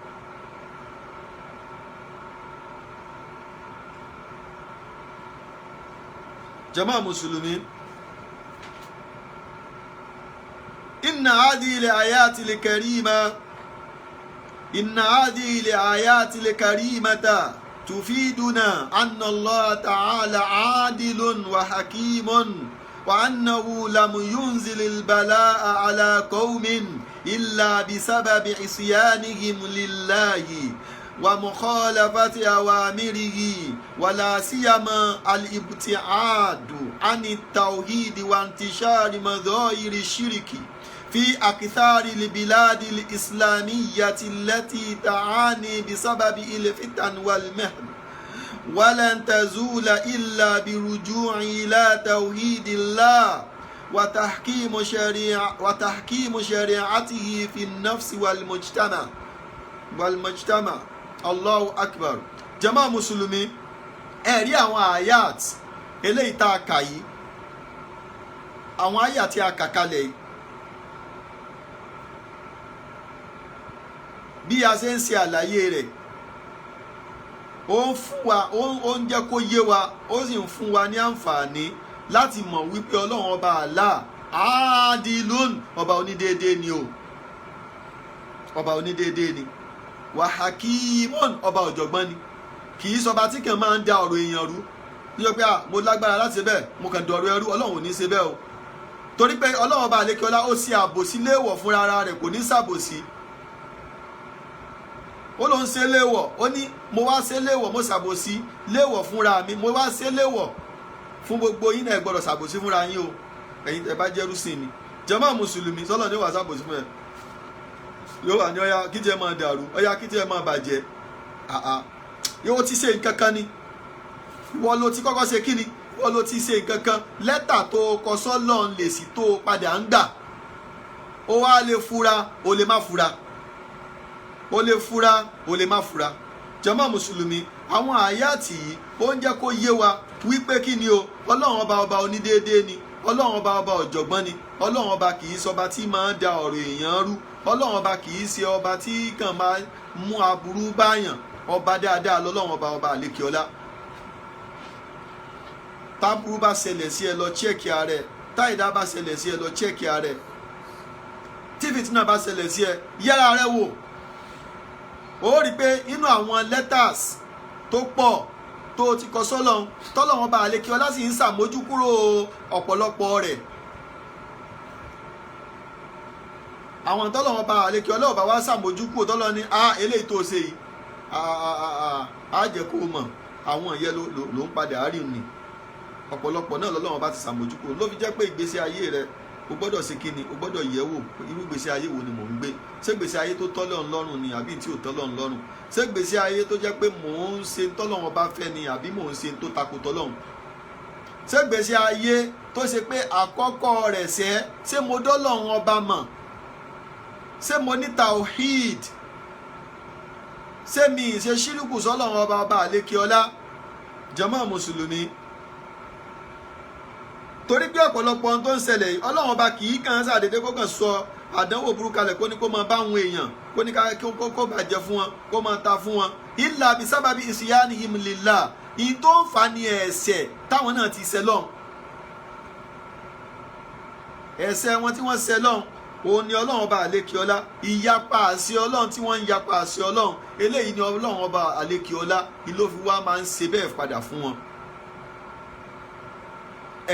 Jàmá mùsùlùmí, inna hadhihi al-ayati al-karima, inna hadhihi al-ayati al-karimata tufiduna anna Allah ta'ala adilun wa hakimun wa annahu lam yunzil al-bala'a ala qawmin illa bisababi isyanihim lillahi wa mukhalafati awamirihi wala siyama al-ibti'adu ani tawhidi wa intishari madhahiri shirki fi akthari al-biladi al-islamiyyati allati ta'ani bisababi al-fitan wal-mahn walan tazula illa biruju'i ila tawhidillah Wa tahkimu shari'atihi fi nafsi wal mujtama wal mujtama. Allahu akbar. Jama mùsùlùmí, ẹ̀rí àwọn ayat eléyìí tá a kà yìí, àwọn ayat tí a kà kalẹ̀ yìí, bí a ṣe ń ṣe àlàyé rẹ̀, ó ń fún wa, ó ń jẹ́ kó yé wa, ó sì ń fún wa ní àǹfààní láti mọ̀ wípé Ọlọ́run ọba Allah adilun, ọba onídéédéé ni o, ọba onídéédéé ni, wa hakimun, ọba ọ̀jọ̀gbọ́n ni, kì í sọba tí kàn máa ń da ọ̀rọ̀ èèyàn rú. Níjọ́ pé mo lágbára láti ṣe bẹ́ẹ̀, mo kàn dọ̀rọ̀ ẹrú, Ọlọ́run ò ní ṣe bẹ́ẹ̀ o, torí pé Ọlọ́run ọba àlékiọlá ó ṣe àbòsí léèwọ̀ fúnra ara rẹ̀, kò ní ṣàbòsí. Ó ló ń ṣe léèwọ̀, ó ní mo wá ṣe léèwọ̀, mo ṣàbòsí léèwọ̀ fúnra mi, mo wá ṣe léèwọ̀ fún gbogbo yín náà, ẹ gbọ́dọ̀ ṣàbòsí fúnra yín o, ẹ̀yin tẹ́ bá jẹ́rú sí mi. Jàmá mùsùlùmí, sọ́lọ́ ní wàá ṣàbòsí fún ẹ, yóò wà ní ọyá kí tiẹ̀ máa dàrú, ọyá kí tiẹ̀ máa bàjẹ́, àà yóò ti ṣe nǹkan kan ni, ìwọ ló ti kọ́kọ́ ṣe kí ni, ìwọ ló ti ṣe nǹkan kan, lẹ́tà tó kọ sọ́lọ́ ń lè sí tó padà ń gbà, ó wá lè fura, ó lè má fura, ó lè fura, ó lè má fura. Jàmá mùsùlùmí, àwọn àyàtì yìí ó ń jẹ́ kó yé wa wípé kí ni o, Ọlọ́run ọba ọba onídéédéé ni, Ọlọ́run ọba ọba ọ̀jọ̀gbọ́n ni, Ọlọ́run ọba kì í ṣọba tí máa ń da ọ̀rọ̀ èèyàn rú, Ọlọ́run ọba kì í ṣe ọba tí kàn máa mú aburú báyàn, ọba dáadáa lọ́lọ́run ọba ọba àlékiọlá. Táburú bá ṣẹlẹ̀ sí ẹ, lọ chẹ́ẹ̀kì ara ẹ, táìdá bá ṣẹlẹ̀ sí ẹ, lọ chẹ́ẹ̀kì ara ẹ, tí fìtínà bá ṣẹlẹ̀ sí ẹ, yẹra rẹ wò. Ó rí i pé inú àwọn letters tó pọ̀ tó ti kọ sọ́lọ́run, tọ́lọ́run ọba àlékiọlá sì ń ṣàmójúkúrò ọ̀pọ̀lọpọ̀ rẹ̀. Àwọn tọ́lọ́run ọba àlékiọlá ọba wa ṣàmójúkúrò, tọ́lọ́run ní a eléyìí tó ṣe yìí á jẹ́ kó mọ̀, àwọn ìyẹn ló ń padà rí ni. Ọ̀pọ̀lọpọ̀ náà lọ́lọ́run bá ti ṣàmójúkúrò, ló fi jẹ́ pé ìgbésí ayé rẹ o gbọ́dọ̀ ṣe kíni, o gbọ́dọ̀ yẹ̀ wò, irú ìgbésí ayé wo ni mò ń gbé, ṣé ìgbésí ayé tó tọ́lọ́run lọ́rùn ni àbí tí ò tọ́lọ́run lọ́rùn, ṣé ìgbésí ayé tó jẹ́ pé mò ń ṣe tọ́lọ́run bá fẹ́ ni àbí mò ń ṣe tó tako tọ́lọ́run, ṣé ìgbésí ayé tó ṣe pé àkọ́kọ́ rẹ̀ ṣẹ́, ṣé mo dọ́lọ́run ọba mọ̀, ṣé mo ní tawhid, ṣé mi ì ṣe ṣírùkù sọ́lọ́run ọba ọba àlékiọlá. Jàmá mùsùlùmí, torí pé ọ̀pọ̀lọpọ̀ ohun tó ń ṣẹlẹ̀ yìí, Ọlọ́run ọba kì í kàn ṣàdédé kó kàn sọ àdánwò burúkú kalẹ̀ kó ní kó máa bá àwọn èèyàn, kó ní kó bàjẹ́ fún wọn, kó máa ta fún wọn, illa bi sábàbí isyanihim lillah, ìyí tó ń fa ni ẹ̀ṣẹ̀ táwọn náà ti ṣẹ̀ lọ́hùn, ẹ̀ṣẹ̀ wọn tí wọ́n ṣẹ̀ lọ́hùn òun ni Ọlọ́run ọba àlékiọlá, ìyapa àṣẹ Ọlọ́run tí wọ́n ń yapa àṣẹ Ọlọ́run, eléyìí ni Ọlọ́run ọba àlékiọlá ìló fi wá máa ń ṣe bẹ́ẹ̀ padà fún wọn,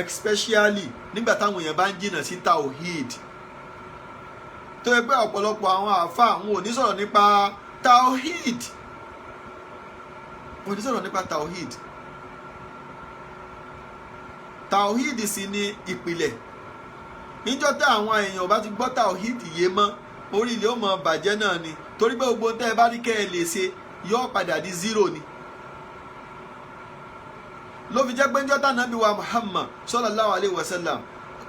especially nígbà táwọn èèyàn bá ń jìnnà sí tawhid, tó yẹ pé ọ̀pọ̀lọpọ̀ àwọn àáfàá wọn ò ní sọ̀rọ̀ nípa tawhid, wọn ò ní sọ̀rọ̀ nípa tawhid. Tawhid sì ni ìpìlẹ̀. Níjọ́ tá àwọn èèyàn bá ti gbọ́ tawhid yé mọ́, orí ilé ó mọ bàjẹ́ náà ni, torí pé gbogbo tẹ́ ẹ bá rí kẹ́ ẹ lè ṣe yóò padà di zero ni. Ló fi jẹ́ pé níjọ́ tá nàbí wa Muhammad sallallahu alayhi wa sallam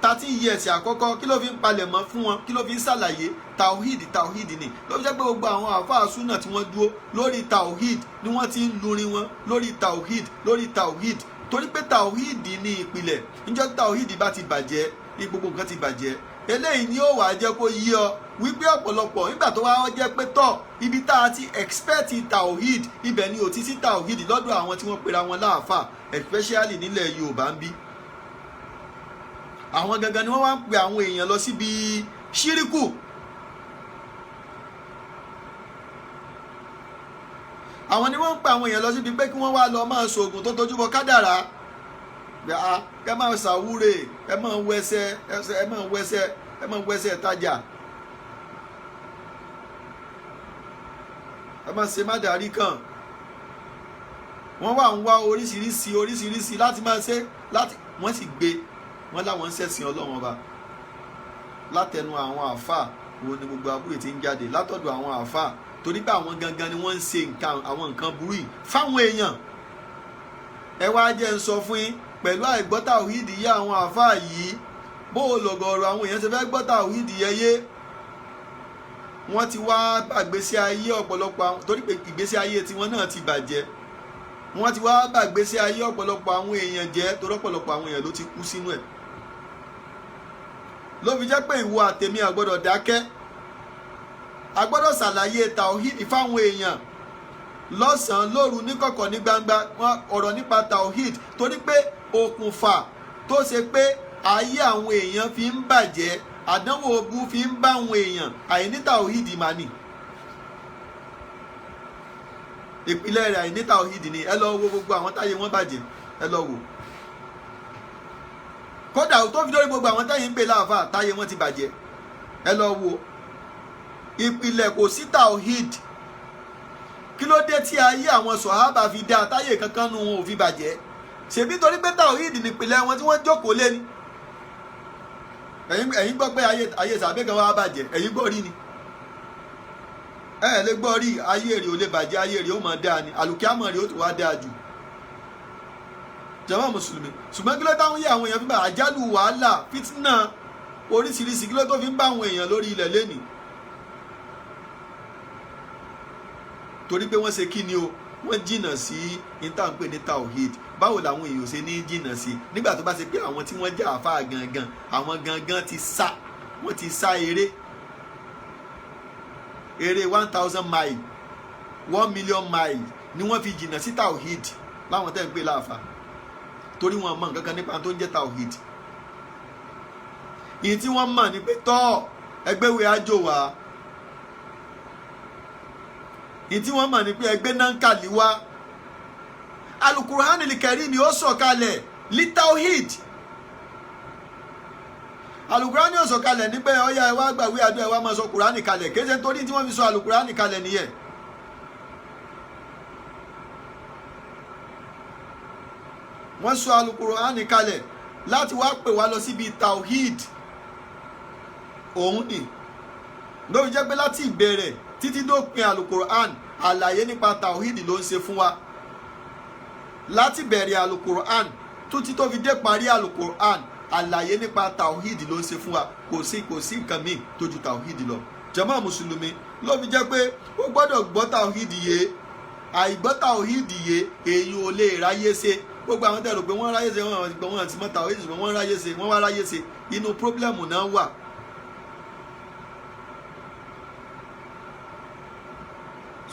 13 years àkọ́kọ́, kí ló fi ń palẹ̀ mọ́ fún wọn, kí ló fi ń ṣàlàyé tawhid, tawhid ni. Ló fi jẹ́ pé gbogbo àwọn àfáà súnà tí wọ́n dúró lórí tawhid ni wọ́n ti ń lurin wọn lórí tawhid, lórí tawhid, torí pé tawhid ni ìpìlẹ̀. Níjọ́ tawhid bá ti bàjẹ́ ní gbogbo nǹkan ti bàjẹ́. Eléyìí ni ó wàá jẹ́ kó yí ọ wípé ọ̀pọ̀lọpọ̀ nígbà tó wá jẹ́ pé tọ̀ ibi tá a ti expect tawhid, ibẹ̀ ni ò ti sí tawhid lọ́dọ̀ àwọn tí wọ́n pera wọn láàfà, especially nílẹ̀ Yorùbá ń bí. Àwọn gangan ni wọ́n wá ń pe àwọn èèyàn lọ síbi ṣíríkù. Àwọn ni wọ́n ń pe àwọn èèyàn lọ síbi pé kí wọ́n wá lọ máa ṣoògùn tó tójú bọ kádàrá, ẹ máa ṣàwúre, ẹ máa wẹsẹ, ẹ máa wẹsẹ, ẹ máa wẹsẹ tajà, ẹ máa ṣe má darí kàn. Wọ́n wà ń wá oríṣiríṣi oríṣiríṣi láti máa ṣe láti wọ́n sì gbé wọ́n láwọn ń ṣẹ̀sìn Ọlọ́run ọba látẹnu àwọn àáfàá wo ni gbogbo abúlé ti ń jáde látọ̀dọ̀ àwọn àáfàá, torí pé àwọn gangan ni wọ́n ń ṣe nǹkan, àwọn nǹkan burú yìí fáwọn èèyàn. Ẹ wá jẹ́ ń sọ fún yín pẹ̀lú àìgbọ́ tàwíìdì yá àwọn àáfàá yìí, Bó o lọ̀gọ̀ọ̀rọ̀ àwọn èèyàn ṣe fẹ́ gbọ́ tàwíìdì yẹyẹ, wọ́n ti wá gbàgbésí ayé ọ̀pọ̀lọpọ̀ àwọn, torí pé ìgbésí ayé tiwọn náà ti bàjẹ́. Wọ́n ti wá gbàgbésí ayé ọ̀pọ̀lọpọ̀ àwọn èèyàn jẹ́, torí ọ̀pọ̀lọpọ̀ àwọn èèyàn ló ti kú sínú ẹ̀. Ló fi jẹ́ pé ìwọ àtèmi a gbọ́dọ̀ dákẹ́, a gbọ́dọ̀ ṣàlàyé tàwíìdì fáwọn èèyàn lọ́sàn-án lóru, níkọ̀kọ̀, ní gbangba, ọ̀rọ̀ nípa tawhid, torí pé okùnfà tó ṣe pé ayé àwọn èèyàn fi ń bàjẹ́, àdánwò ogun fi ń bá àwọn èèyàn, àìní tawhid mà ní. Ìpìlẹ̀ rẹ̀ àìní tawhid ni. Ẹ lọ wo gbogbo àwọn táyé wọn bàjẹ́, ẹ lọ wò. Kódà tó fi lórí gbogbo àwọn táyé ń pè láàfáà, táyé wọn ti bàjẹ́, ẹ lọ wo. Ìpìlẹ̀ kò sí tawhid. Kí ló dé tí ayé àwọn sọ̀hábà fi dá, táyé kankan nu wọn ò fi bàjẹ́? Ṣèbí torí pé tàwíìdì nípìnlẹ̀ wọn tí wọ́n jókòó lé ni. Ẹ̀yin gbọ́ pé ayé sàbẹ̀ kan wá bàjẹ́? Ẹ̀yin gbọ́ rí ni? Ẹ lè gbọ́ rí. Ayé rẹ̀ ò lè bàjẹ́, ayé rẹ̀ ó máa dáa ni, àlùkìámọ̀ rẹ̀ ó tún wá dáa jù. Jàmá mùsùlùmí, ṣùgbọ́n kí ló táwọn yé àwọn èèyàn fi bá àjálù, wàhálà, fìtínà oríṣiríṣi, kí ló tó fi ń bá àwọn èèyàn lórí ilẹ̀ lénìí? Torí pé wọ́n ṣe kí ni o, wọ́n jìnnà sí ìtànpé ní tawhid. Báwo làwọn èèyàn ṣe ní jìnnà sí nígbà tó bá ṣe pé àwọn tí wọ́n jẹ́ àáfàá gangan, àwọn gangan ti sá, wọ́n ti sá eré eré 1000 mile, 1 million mile ni wọ́n fi jìnnà sí tawhid, láwọn tẹ́ ń pè láàfáà, torí wọn mọ nǹkan kan nípa tó ń jẹ́ tawhid. Ìyí tí wọ́n mọ̀ ni pé tọ́ ẹgbẹ́wé àjò wá. Ìyí tí wọ́n mọ̀ ni pé ẹgbẹ́ nankali wá. Alukur'an al-Karim ni ó sọ̀kalẹ̀ li tawhid. Alukur'an ó sọ̀kalẹ̀ ní pé ọ̀yà ẹ wá gbàwé àdúrà, ẹ wá máa sọ kur'an kalẹ̀. Kéde nítorí tí wọ́n fi sọ alukur'an kalẹ̀ nìyẹn. Wọ́n sọ alukur'an kalẹ̀ láti wá pè wá lọ síbi tawhid. Òun ni ló fi jẹ́ pé láti ìbẹ̀rẹ̀ títí dópin alukur'an, àlàyé nípa tawhid ló ń ṣe fún wa. Láti bẹ̀rẹ̀ alukur'an títí tó fi dé parí alukur'an, àlàyé nípa tawhid ló ń ṣe fún wa. Kò sí nǹkan míì tó ju tawhid lọ. Jàmá mùsùlùmí, ló fi jẹ́ pé ó gbọ́dọ̀ gbọ́ tawhid yé. Àìgbọ́ tawhid yé, èyí ò lè ráyé ṣe. Gbogbo àwọn tẹ̀rù pé wọ́n ráyé ṣe, wọ́n ti mọ́ tawhid, ṣùgbọ́n wọ́n ráyé ṣe, wọ́n wá ráyé ṣe, inú pírọ́blẹ́mù náà wà.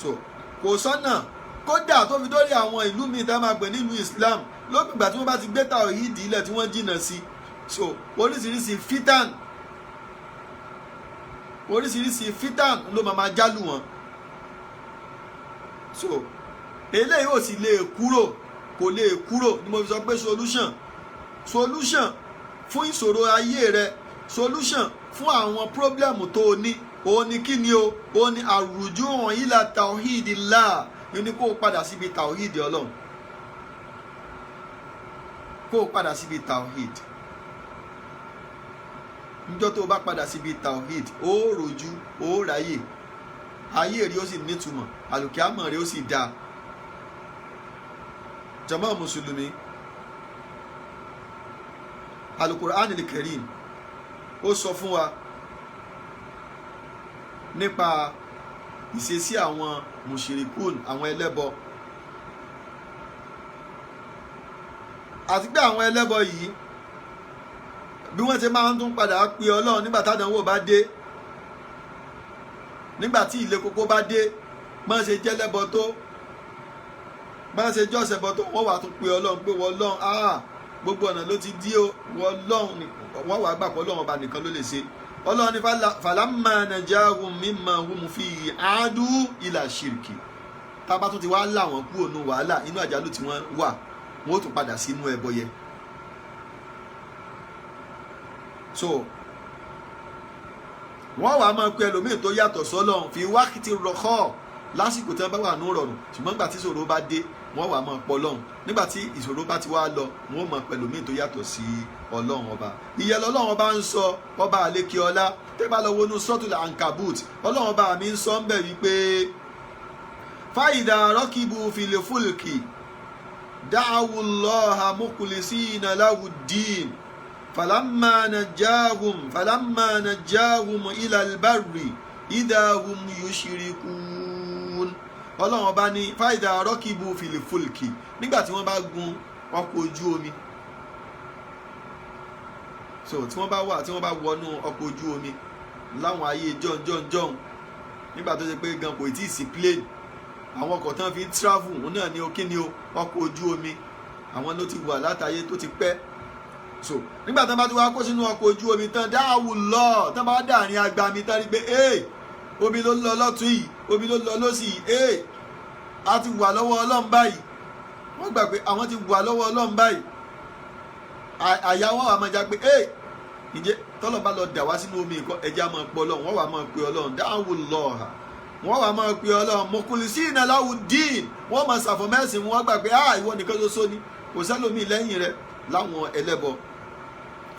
So kò sọ́nà, kódà tó fi dórí àwọn ìlú míì tá a máa pè nílùú Islam, lópin ìgbà tí wọ́n bá ti gbé tawhid ilẹ̀ tí wọ́n jìnnà sí. So oríṣiríṣi fitan, oríṣiríṣi fitan ló máa jálù wọn. So eléyìí ò sì lè kúrò, kò lè kúrò ni mo fi sọ pé solution fún ìṣòro ayé rẹ, solution fún àwọn problem tó o ní, òun ni kí ni o, òun ni àrùjú hàn ila tawhidillah, ní kó o padà síbi tawhid Ọlọ́run, kó o padà síbi tawhid. Níjọ́ tó o bá padà síbi tawhid, ó rojú, ó ráyè, ayé rí ó sì nítumọ̀, àlùkìámọ̀ rí ó sì dáa. Jàmá mùsùlùmí, Al-Qur'an al-Karim ó sọ fún wa nípa ìṣesí àwọn mùṣírikùn, àwọn ẹlẹ́bọ, àti pé àwọn ẹlẹ́bọ yìí bí wọ́n ti máa ń tún padà pe Ọlọ́run nígbà tádánwò bá dé, nígbà tí ilé kókó bá dé, bọ́n ṣe jẹ́lẹ́bọ tó, bọ́n ṣe jọ́sẹ̀bọ tó, wọ́n wà tún pe Ọlọ́run pé wọ́n Ọlọ́run, gbogbo ọ̀nà ló ti dí o, wọ́n Ọlọ́run, wọ́n wà gbà pé Ọlọ́run ọba nìkan ló lè ṣe. Ọlọ́run ní falamma najahum mimma hum fihi adu ila shirki. Tábà tún ti wá là wọ́n kúrò nínú wàhálà, inú àjálù tí wọ́n wà, wọ́n ó tún padà sínú ẹbọ yẹn. So wọ́n wàá máa pe ẹlòmíì tó yàtọ̀ sọ́lọ́run fi wákìtì rọ̀kọ́ lásìkò tí wọ́n bá wà ní rọrùn, ṣùgbọ́n nígbà tí ìṣòro bá dé, wọ́n wàá máa pọ̀ lọ́hùn. Nígbà tí ìṣòro bá ti wá lọ, wọ́n máa pe ẹlòmíì tó yàtọ̀ sí Ọlọ́run ọba. Ìyẹn lọ́lọ́run ọba ń sọ, ọba àlekè ọlá. Tẹ́ bá lọ wọnú sọ́tùlà Ankabut, Ọlọ́run ọba mi ń sọ ń bẹ̀ wípé fáìdà rọ́kìbù fìlẹ̀fúlùkì dáhùlọ́hà mukhlisina lahu ddin Falamma najjahum falamma najjahum ila albarri idha hum yushrikun. Ọlọ́run ọba ní fàìdà rọ́kìbù fìlìfùlkì, nígbà tí wọ́n bá gun ọkọ̀ ojú omi. So tí wọ́n bá wà, tí wọ́n bá wọnú ọkọ̀ ojú omi láwọn ayé jọ̀njọ̀njọ̀n, nígbà tó ṣe pé gan kò tí ì sí plane, àwọn ọkọ̀ tán fi ń travel òun náà ní o, kí ni o, ọkọ̀ ojú omi. Àwọn ló ti wà látàyé tó ti pẹ́. So nígbà tán bá ti wá kó sínú ọkọ̀ ojú omi tán, dáhùn lọ, tán bá dàrin agbami tán rí pé ee, omi ló ń lọ lọ́tún yìí, omi ló ń lọ lọ́sì yìí, ee, a ti wà lọ́wọ́ Ọlọ́run báyìí. Wọ́n gbà pé àwọn ti wà lọ́wọ́ Ọlọ́run báyìí. Àyà wọn wà máa já pé ee, ǹjẹ́ tọ́lọ̀ bá lọ dà wá sínú omi nǹkan, ẹja máa pọ̀ Ọlọ́run. Wọ́n wà máa pe Ọlọ́run, dáhùn lọ́ọ̀hà, wọ́n wà máa pe Ọlọ́run, mukhlisina lahu dín, wọ́n máa ṣàfọ̀mẹ́sìn. Wọ́n gbà pé ah, ìwọ nìkan ṣoṣo ni, kò sẹ́lòmíì lẹ́yìn rẹ láwọn ẹlẹ́bọ.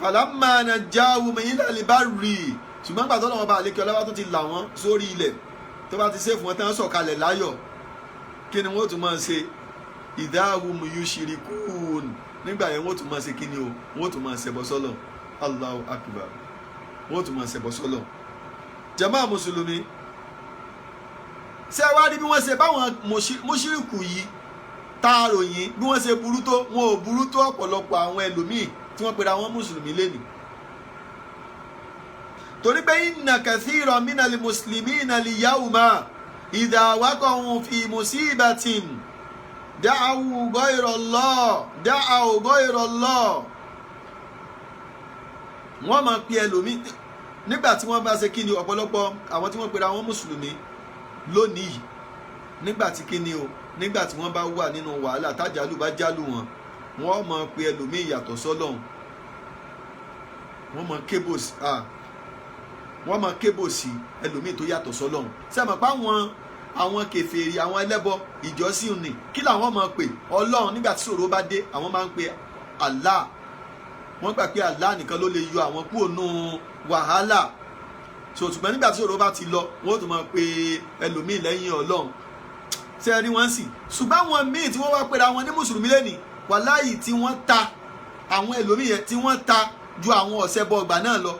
Falamma najjahum ilal barri, ṣùgbọ́n gbà tọ́lọ́wọ́n bá àlékè ọlọ́wà tó ti là wọ́n sórí ilẹ̀, tó bá ti ṣe fún wọn tán, sọ̀kalẹ̀ láyọ̀, kí ni wọ́n tún máa ṣe? Idha hum yushrikun, nígbà yẹn wọ́n tún máa ṣe kí ni o? Wọ́n tún máa ṣẹbọ sọ́lọ̀. Allahu akbar, wọ́n tún máa ṣẹbọ sọ́lọ̀. Jàmáà mùsùlùmí, ṣé ẹ wá rí bí wọ́n ṣe báwọn mùṣírìkù yìí tá a ròyìn, bí wọ́n ṣe burú tó? Wọn ò burú tó ọ̀pọ̀lọpọ̀ àwọn ẹlòmíì tí wọ́n pera wọn mùsùlùmí lẹ́nìí, torí pé inna kathiran minal muslimina al-yawma idha waqa'u fi musibatin da'u ghayra Allah, da'u ghayra Allah. Wọ́n máa pe ẹlòmíì nígbà tí wọ́n bá ṣe kí ni, ọ̀pọ̀lọpọ̀ àwọn tí wọ́n pera wọn mùsùlùmí lónìí, nígbà tí kí ni o, nígbà tí wọ́n bá wà nínú wàhálà, tájàlú bá jálù wọn, wọ́n máa pe ẹlòmíì yàtọ̀ sọ́lọ́hun. Wọ́n máa kébò sí ẹlòmíì tó yàtọ̀ sọ́lọ́hun. Ṣé ẹ mọ̀ pé àwọn kèfèrí, àwọn ẹlẹ́bọ ìjọsìn ni kí làwọn máa pè? Ọlọ́run. Nígbà tí ṣòro bá dé, àwọn máa ń pe Allah. Wọ́n gbà pé Allah nìkan ló lè yọ àwọn kúrò nù wàhálà. So ṣùgbọ́n nígbà tí ṣòro bá ti lọ, wọ́n tún máa pe ẹlòmíì lẹ́yìn Ọlọ́run. Ṣé ẹ rí wọn sì? Ṣùgbọ́n àwọn míì tí wọ́n wá pera wọn ní mùsùlùmí lẹ́nìí, wàláyì, tí wọ́n ta àwọn ẹlòmíì yẹn, tí wọ́n ta ju àwọn ọ̀sẹ̀ bọ ọgbà náà lọ.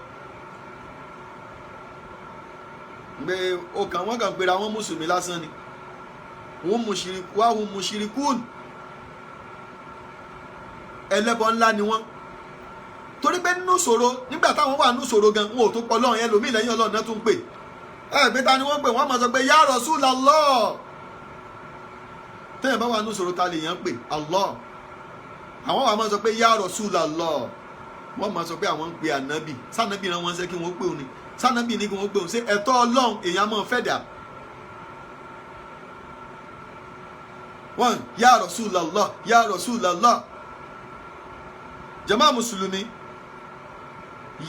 Pé ọkàn wọn kàn pera wọn mùsùlùmí lásán ni. Wọ́n wọ́n mushrikun, ẹlẹ́bọ ńlá ni wọ́n, torí pé nínú ṣòro, nígbà táwọn wà nínú ṣòro gan, wọn ò tó pọ̀ Ọlọ́run, ẹlòmíì lẹ́yìn Ọlọ́run náà tún pè. Ẹ pé ta ni wọ́n pè? Wọ́n máa sọ pé ya Rasulallah. Tẹ́yìn bá wà nínú ṣòro, ta lè yàn pè? Allah. Àwọn wà máa sọ pé ya Rasulallah. Wọ́n máa sọ pé àwọn ń pe ànábì. Sànábì náà wọ́n ṣe kí wọ́n pè òun ni? Sànábì ní kí wọ́n pè òun? Ṣé ẹ̀tọ́ Ọlọ́run èèyàn máa fẹ́ dà wọ́n? Ya Rasulallah, ya Rasulallah. Jàmáà mùsùlùmí,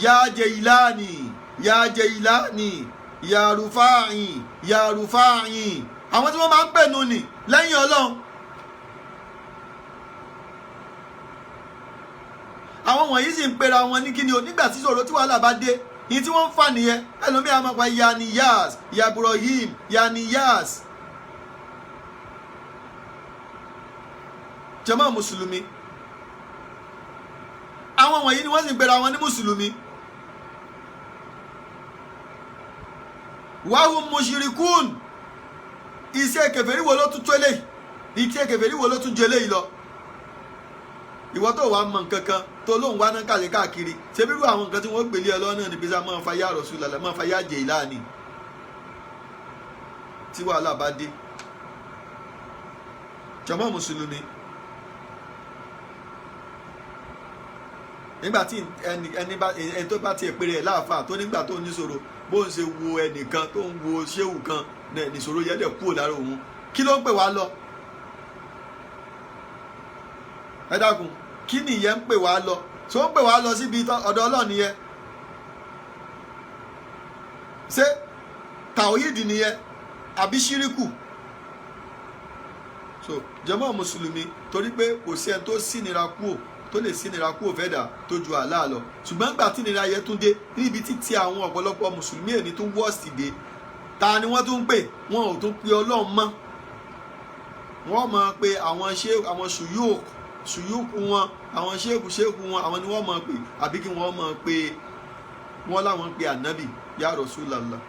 ya Jailani, ya Jailani, ya Rufai, ya Rufai, àwọn tí wọ́n máa ń pè nù ní lẹ́yìn Ọlọ́run. Àwọn wọ̀nyí sì ń pera wọn ní kíni o? Nígbà tí ìṣòro, tí wàhálà bá dé, ní tí wọ́n ń fà nìyẹn. Ẹlòmíì á máa pa ya Niyas, ya Ibrahim, ya Niyas. Jàmáà mùsùlùmí, àwọn wọ̀nyí ni wọ́n sì ń pera wọn ní mùsùlùmí. Wahum mushrikun. Iṣẹ́ kèfèrí wo ló tún tó eléyìí? Iṣẹ́ kèfèrí wo ló tún ju eléyìí lọ? Ìwọ tó wàá mọ nǹkan kan tó lóun wá náà kàlẹ́ káàkiri, ṣé bírú àwọn nǹkan tí wọ́n gbélé ẹ lọ́nà níbi sá máa fa yá Rasulullah, máa fa yá Jailani tí wàhálà bá dé. Jàmáà mùsùlùmí, nígbà tí ẹni tó bá tiẹ̀ péré ẹ̀ láàfáà tó nígbà tó níṣòro, bó ń ṣe wo ẹnìkan tó ń wo ṣéwù kan, nìṣòro yẹn dẹ̀ kúrò lára òun, kí ló ń pè wá lọ? Ẹ dákun, kí nìyẹn ń pè wá lọ? Tó ń pè wá lọ síbi ọ̀dọ̀ Ọlọ́run nìyẹn? Ṣé tàwíìdì nìyẹn àbí ṣíríkù? So jàmáà mùsùlùmí, torí pé kò sí ẹni tó sínira kúò tó lè sínira kúò fẹ́ dà tó ju Allah lọ. Ṣùgbọ́n gbà tí ìnira yẹn tún dé, níbi títí àwọn ọ̀pọ̀lọpọ̀ mùsùlùmí èní tún wọ́ọ̀sì dé, ta ni wọ́n tún ń pè? Wọn ò tún pe Ọlọ́run mọ́. Wọ́n mọ̀ pé àwọn ṣe àwọn ṣùyúk ṣùyúkù wọn, àwọn ṣéèkù ṣéèkù wọn, àwọn ni wọ́n máa pè, àbí kí wọ́n máa pè wọ́n láwọn ń pè ànábì, ya Rasulallah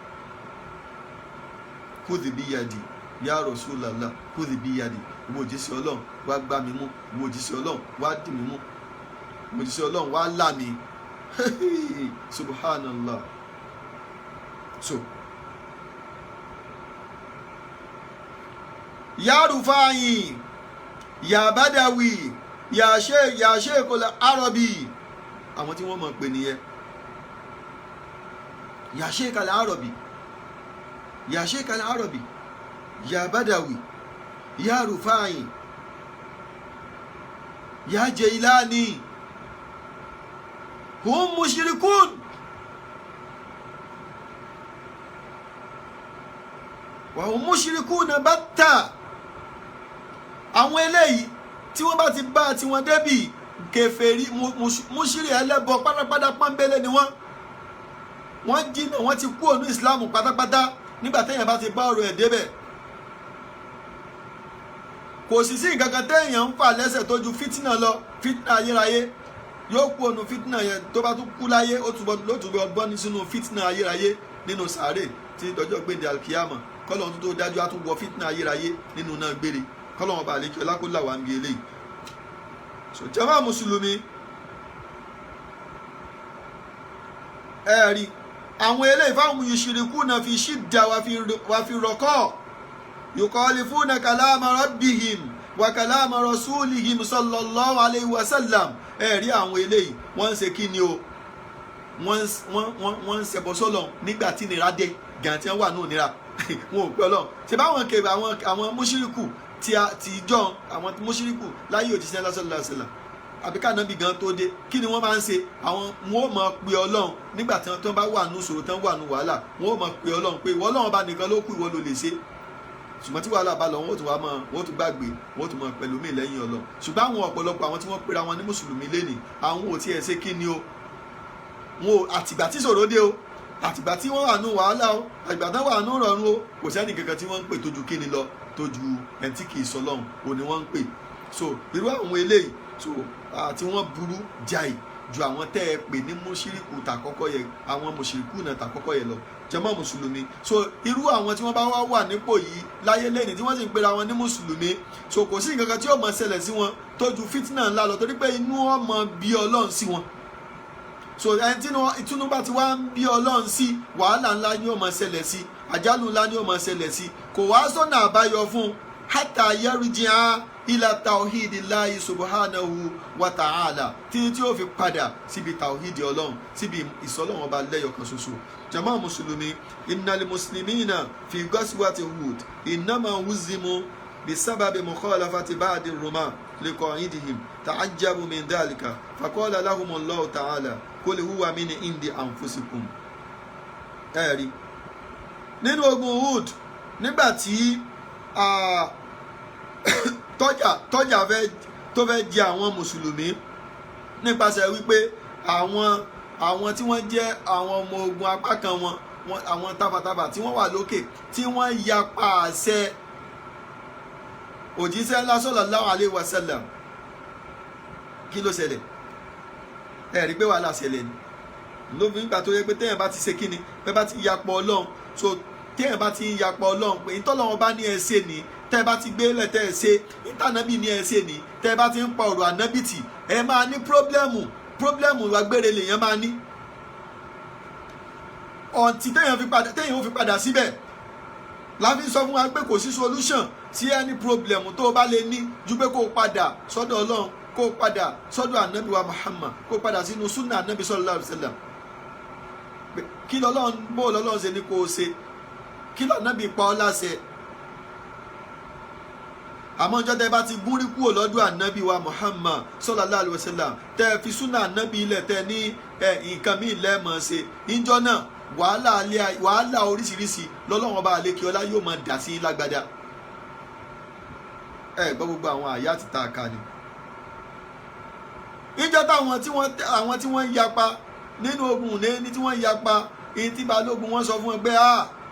kúdì bí yadi, ya Rasulallah kúdì bí yadi, ìwọ òjíṣẹ́ Ọlọ́run wá gbá mi mú, ìwọ òjíṣẹ́ Ọlọ́run wá dì mí mú, ìwọ òjíṣẹ́ Ọlọ́run wá là mí. Subhanallah. So ya Rufa'i, ya Badawi, ya Sheikh, ya Sheikh al-Arabi, àwọn tí wọ́n mọ̀ pé nìyẹn, ya Sheikh al-Arabi, ya Sheikh al-Arabi, ya Badawi, ya Rufa'i, ya Jailani, hum mushrikun. Wa hum mushrikuna batta. Àwọn eléyìí tí wọ́n bá ti bá tiwọn débì kèfèrí mùṣírí ẹlẹ́bọ pátápátá pọ́nbélé ni wọ́n. Wọ́n jìnnà, wọ́n ti kú ònú ìsìláàmù pátápátá nígbà téèyàn bá ti bá ọ̀rọ̀ ẹ̀ débẹ̀. Kò sì sí nǹkan kan téèyàn ń fà lẹ́sẹ̀ tó ju fìtínà lọ, fìtínà ayérayé. Yóò kú ònú fìtínà yẹn, tó bá tún kú láyé ó túbọ̀ bọ́ ní sínú fìtínà ayérayé nínú sàárè tí dọjọ́ gbèdé alkiyama, kọ́lọ́n tó dájú á tún wọ fìtínà ayérayé nínú náà gbére, kọ́lọ́n ọba àlekí ọlá kó là wá ń bi eléyìí. So jàmá mùsùlùmí, ẹ rí àwọn eléyìí fáwọn yushrikuna fi shidda wa fi rọkọ yukhalifuna kalama rabbihim wa kalama rasulihim sallallahu alayhi wa sallam. Ẹ rí àwọn eléyìí wọ́n ń ṣe kí ni o, wọ́n ń ṣẹbọ sọ́lọ̀ nígbà tí nira dé gan tí wọ́n wà ní òníra, wọn ò pẹ́ Ọlọ́run. Ṣe báwọn kèrè àwọn mùṣírìkù tí jọ àwọn mùṣírìkù láyé òjíṣẹ́ sallallahu alaihi wasallam àbí kánábì gan tó dé, kí ni wọ́n máa ń ṣe? Àwọn wọn ò máa pe Ọlọ́run nígbà tí wọ́n bá wà nù ṣòro, tí wọ́n wà nù wàhálà, wọn ò máa pe Ọlọ́run pé ìwọ Ọlọ́run bá nìkan ló kù, ìwọ ló lè ṣe. Ṣùgbọ́n tí wàhálà bá lọ, wọ́n ó tún wá mọ́, wọ́n ó tún gbàgbé, wọ́n ó tún mọ́ pẹ̀lú mi lẹ́yìn Ọlọ́run. Ṣùgbọ́n àwọn ọ̀pọ̀lọpọ̀ àwọn tí wọ́n pera wọn ní mùsùlùmí lénìí, àwọn ò tiẹ̀ ṣe kí ni o, wọn ò àtìgbà tí ṣòro dé o, àtìgbà tí wọ́n wà nù wàhálà o, àtìgbà tí wọ́n wà nù rọrùn o, kò sẹ́ni kankan tí wọ́n ń pè tó ju kí ni lọ, tó ju ẹni tí kì í sọ lọ́hùn o ni wọ́n ń pè. So irú àwọn eléyìí, so àti wọ́n burú jáì ju àwọn tẹ́ ẹ pè ní mùṣírìkù tàkọ́kọ́ yẹ, àwọn mùṣírìkù náà tàkọ́kọ́ yẹ lọ, jàmá mùsùlùmí. So irú àwọn tí wọ́n bá wá wà nípò yìí láyé lẹ́ni tí wọ́n sì ń pera wọn ní mùsùlùmí, so kò sí nǹkan kan tí yóò máa ṣẹlẹ̀ sí wọn tó ju fìtínà ńlá lọ, torí pé inú ọmọ bí Ọlọ́run sí wọn. So ẹni tí ìtúnú bá ti wá ń bí Ọlọ́run sí, wàhálà ńlá ni yóò máa ṣẹlẹ̀ sí, àjálù ńlá ni yóò máa ṣẹlẹ̀ sí, kò wá sọ́nà àbáyọ fún un hatta yarji'a ila tawhidillahi subhanahu wa ta'ala, títí tí ó fi padà síbi tawhidi Ọlọ́run, síbi ìsọlọ́run ọba lẹ́yọ̀kan ṣoṣo. Jàmá mùsùlùmí, innal muslimina fi ghazwati Uhud innama huzimu bisababi mukhalafati ba'di ruma liqa'idihim ta'ajjabu min dhalika faqala lahumullahu ta'ala qul huwa min indi anfusikum. Ẹ̀rí nínú ogun Uhud, nígbà tí tọ́jà tó fẹ́ jẹ àwọn mùsùlùmí nípasẹ̀ wípé àwọn tí wọ́n jẹ́ àwọn ọmọ ogun apá kan wọn, àwọn tafàtafà tí wọ́n wà lókè tí wọ́n yapa àṣẹ òjíṣẹ́ ńlá sallallahu alaihi wasallam, kí ló ṣẹlẹ̀? Ẹ rí pé wàhálà ṣẹlẹ̀ ni ló fi ń gbà tó yẹ pé téèyàn bá ti ṣe kíni, pé bá ti yapa Ọlọ́run, so téèyàn bá ti ń yapa Ọlọ́run pé ìtọ́lọ́run bá ní ẹ ṣe ni, tẹ́ ẹ bá ti gbé lẹ̀ tẹ́ ẹ ṣe, ìtànàbí ní ẹ ṣe ni, tẹ́ ẹ bá ti ń pa ọ̀rọ̀ ànábì tì, ẹ máa ní pírọ́blẹ́mù agbére lèèyàn máa ní. Ọ̀ǹtí téèyàn ó fi padà síbẹ̀ la fi sọ fún wa pé kò sí solution sí any problem tó o bá lè ní ju pé kó o padà sọ́dọ̀ Ọlọ́run, kó o padà sọ́dọ̀ ànábì wa Muhammad, kó o padà sínú súnà ànábì sallallahu alaihi wasallam. Kí lọ́lọ́run bó lọ́lọ́run ṣe ní kó o ṣe, kí lànábì pa ọ́ láṣẹ. Àmọ́ ọjọ́ tẹ́ bá ti gúnrí kúrò lọ́dọ̀ ànábì wa Muhammad sallallahu alaihi wasallam, tẹ́ ẹ fi súnà ànábì ilẹ̀, tẹ́ ní nǹkan míì lẹ́ẹ̀mọ́ ṣe, ìjọ náà wàhálà oríṣiríṣi lọ́lọ́run ọba àlékè ọlá yóò máa dà sí lágbádá. Ẹ gbọ́ gbogbo àwọn àyà ti ta àká ni. Ìjọ táwọn tí wọ́n ń yapa nínú ogun ní tí wọ́n ń yapa ìyí tí balógun wọn sọ fún wọn pé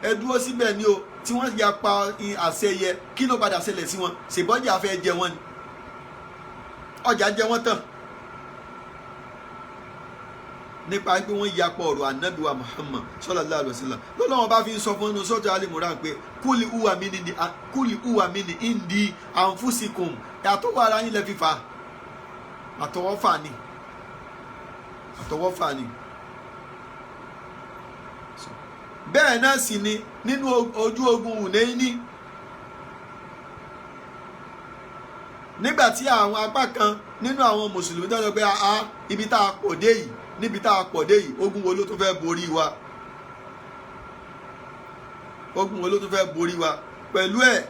ẹ dúró síbẹ̀ ni o, tí wọ́n yapa àṣẹ yẹ, kí ló padà ṣẹlẹ̀ sí wọn? Ṣèbọ́jà fẹ́ jẹ wọ́n ni. Ọjà jẹ wọ́n tán nípa pé wọ́n yapọ̀ ọ̀rọ̀ ànábì wa Muhammad sallallahu alaihi wasallam. Lọ́lọ́wọ́n bá fi ń sọ fún ẹnu sọ́tọ̀ Al-Imran pé kúlì uwa mi ni indi anfusikum, àtọwọ́ ara yín lẹ fi fà, àtọwọ́fà ni, àtọwọ́fà ni. Bẹ́ẹ̀ náà sì ni nínú ojú ogun Hunaini, nígbà tí àwọn apá kan nínú àwọn mùsùlùmí tó ń sọ pé a ibi tá a pọ̀ dé yìí, níbi tá a pọ̀ dé yìí, ogun wo ló tún fẹ́ borí wa? Ogun wo ló tún fẹ́ borí wa? Pẹ̀lú ẹ̀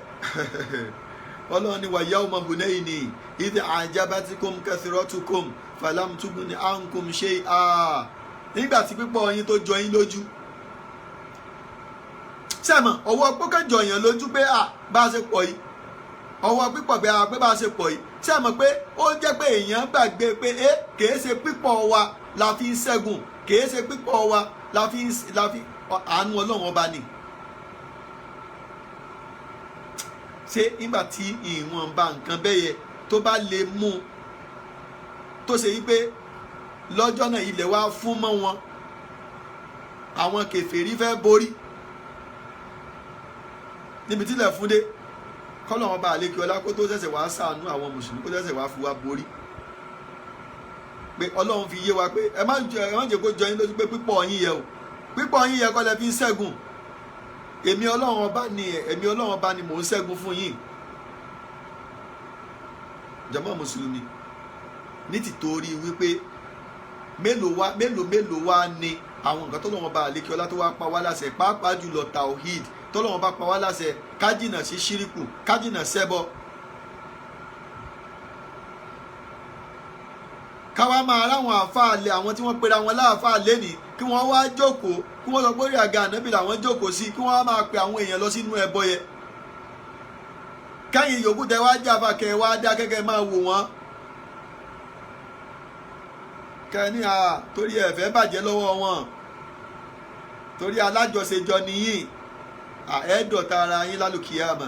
Ọlọ́run ni wa yawma Hunaini idh a'jabatikum kathratukum falam tughni ankum shay'a. Nígbà tí pípọ̀ yín tó jọ yín lójú, sẹ́mọ̀ ọwọ́ pọ́kànjọ yẹn lójú pé à bá a ṣe pọ̀ yìí, ọwọ́ pípọ̀ pé a pé bá a ṣe pọ̀ yìí, sẹ́mọ̀ pé ó jẹ́ pé èèyàn gbàgbé pé é kìí ṣe pípọ̀ wa la fi ń ṣẹ́gun, kìí ṣe pípọ̀ wa la fi àánú Ọlọ́run ọba ni. Ṣé nígbà tí ìwọ̀nba nǹkan bẹ́yẹ tó bá lè mú tó ṣe yí pé lọ́jọ́ náà ilẹ̀ wa fún mọ́ wọn, àwọn kèfèrí fẹ́ borí níbi tílẹ̀ fún dé, kọ́lọ̀ wọn bá àlékè ọlá kó tó ṣẹ̀ṣẹ̀ wá ṣàánú àwọn mùsùlùmí, kó ṣẹ̀ṣẹ̀ wá fi wá borí. Pé Ọlọ́run fi yé wa pé ẹ má jẹ́ kó jọ yín lójú pé pípọ̀ yín yẹ o, pípọ̀ yín yẹ kọ́ lẹ fi ń ṣẹ́gun. Èmi Ọlọ́run ọba ni, èmi Ọlọ́run ọba ni mò ń ṣẹ́gun fún yín. Jàmá mùsùlùmí, ní tìtorí wípé mélòó wá ni àwọn nǹkan tọ́lọ́run bá àlékè ọlá tó wá pa wá láṣẹ, pàápàá jùlọ tawhid tọ́lọ́run bá pa wá láṣẹ, ká jìnà sí ṣíríkù, ká jìnà sẹ́bọ, káwá máa ráwọn àáfàá lé àwọn tí wọ́n pera wọn láàfáà lẹ́nìí, kí wọ́n wá jókòó, kí wọ́n sọ pé orí àga ànábì làwọn jókòó sí, kí wọ́n wá máa pe àwọn èèyàn lọ sínú ẹbọ yẹn. Kẹ́yìn yòókù tẹ wá jáfa kẹ wá dá kẹ́kẹ́ máa wò wọ́n, kẹ́ni à torí ẹ̀fẹ́ bàjẹ́ lọ́wọ́ wọn, torí alájọṣejọ nìyí, ẹ̀ẹ́dọ̀ta ara yín lálùkìyàmà,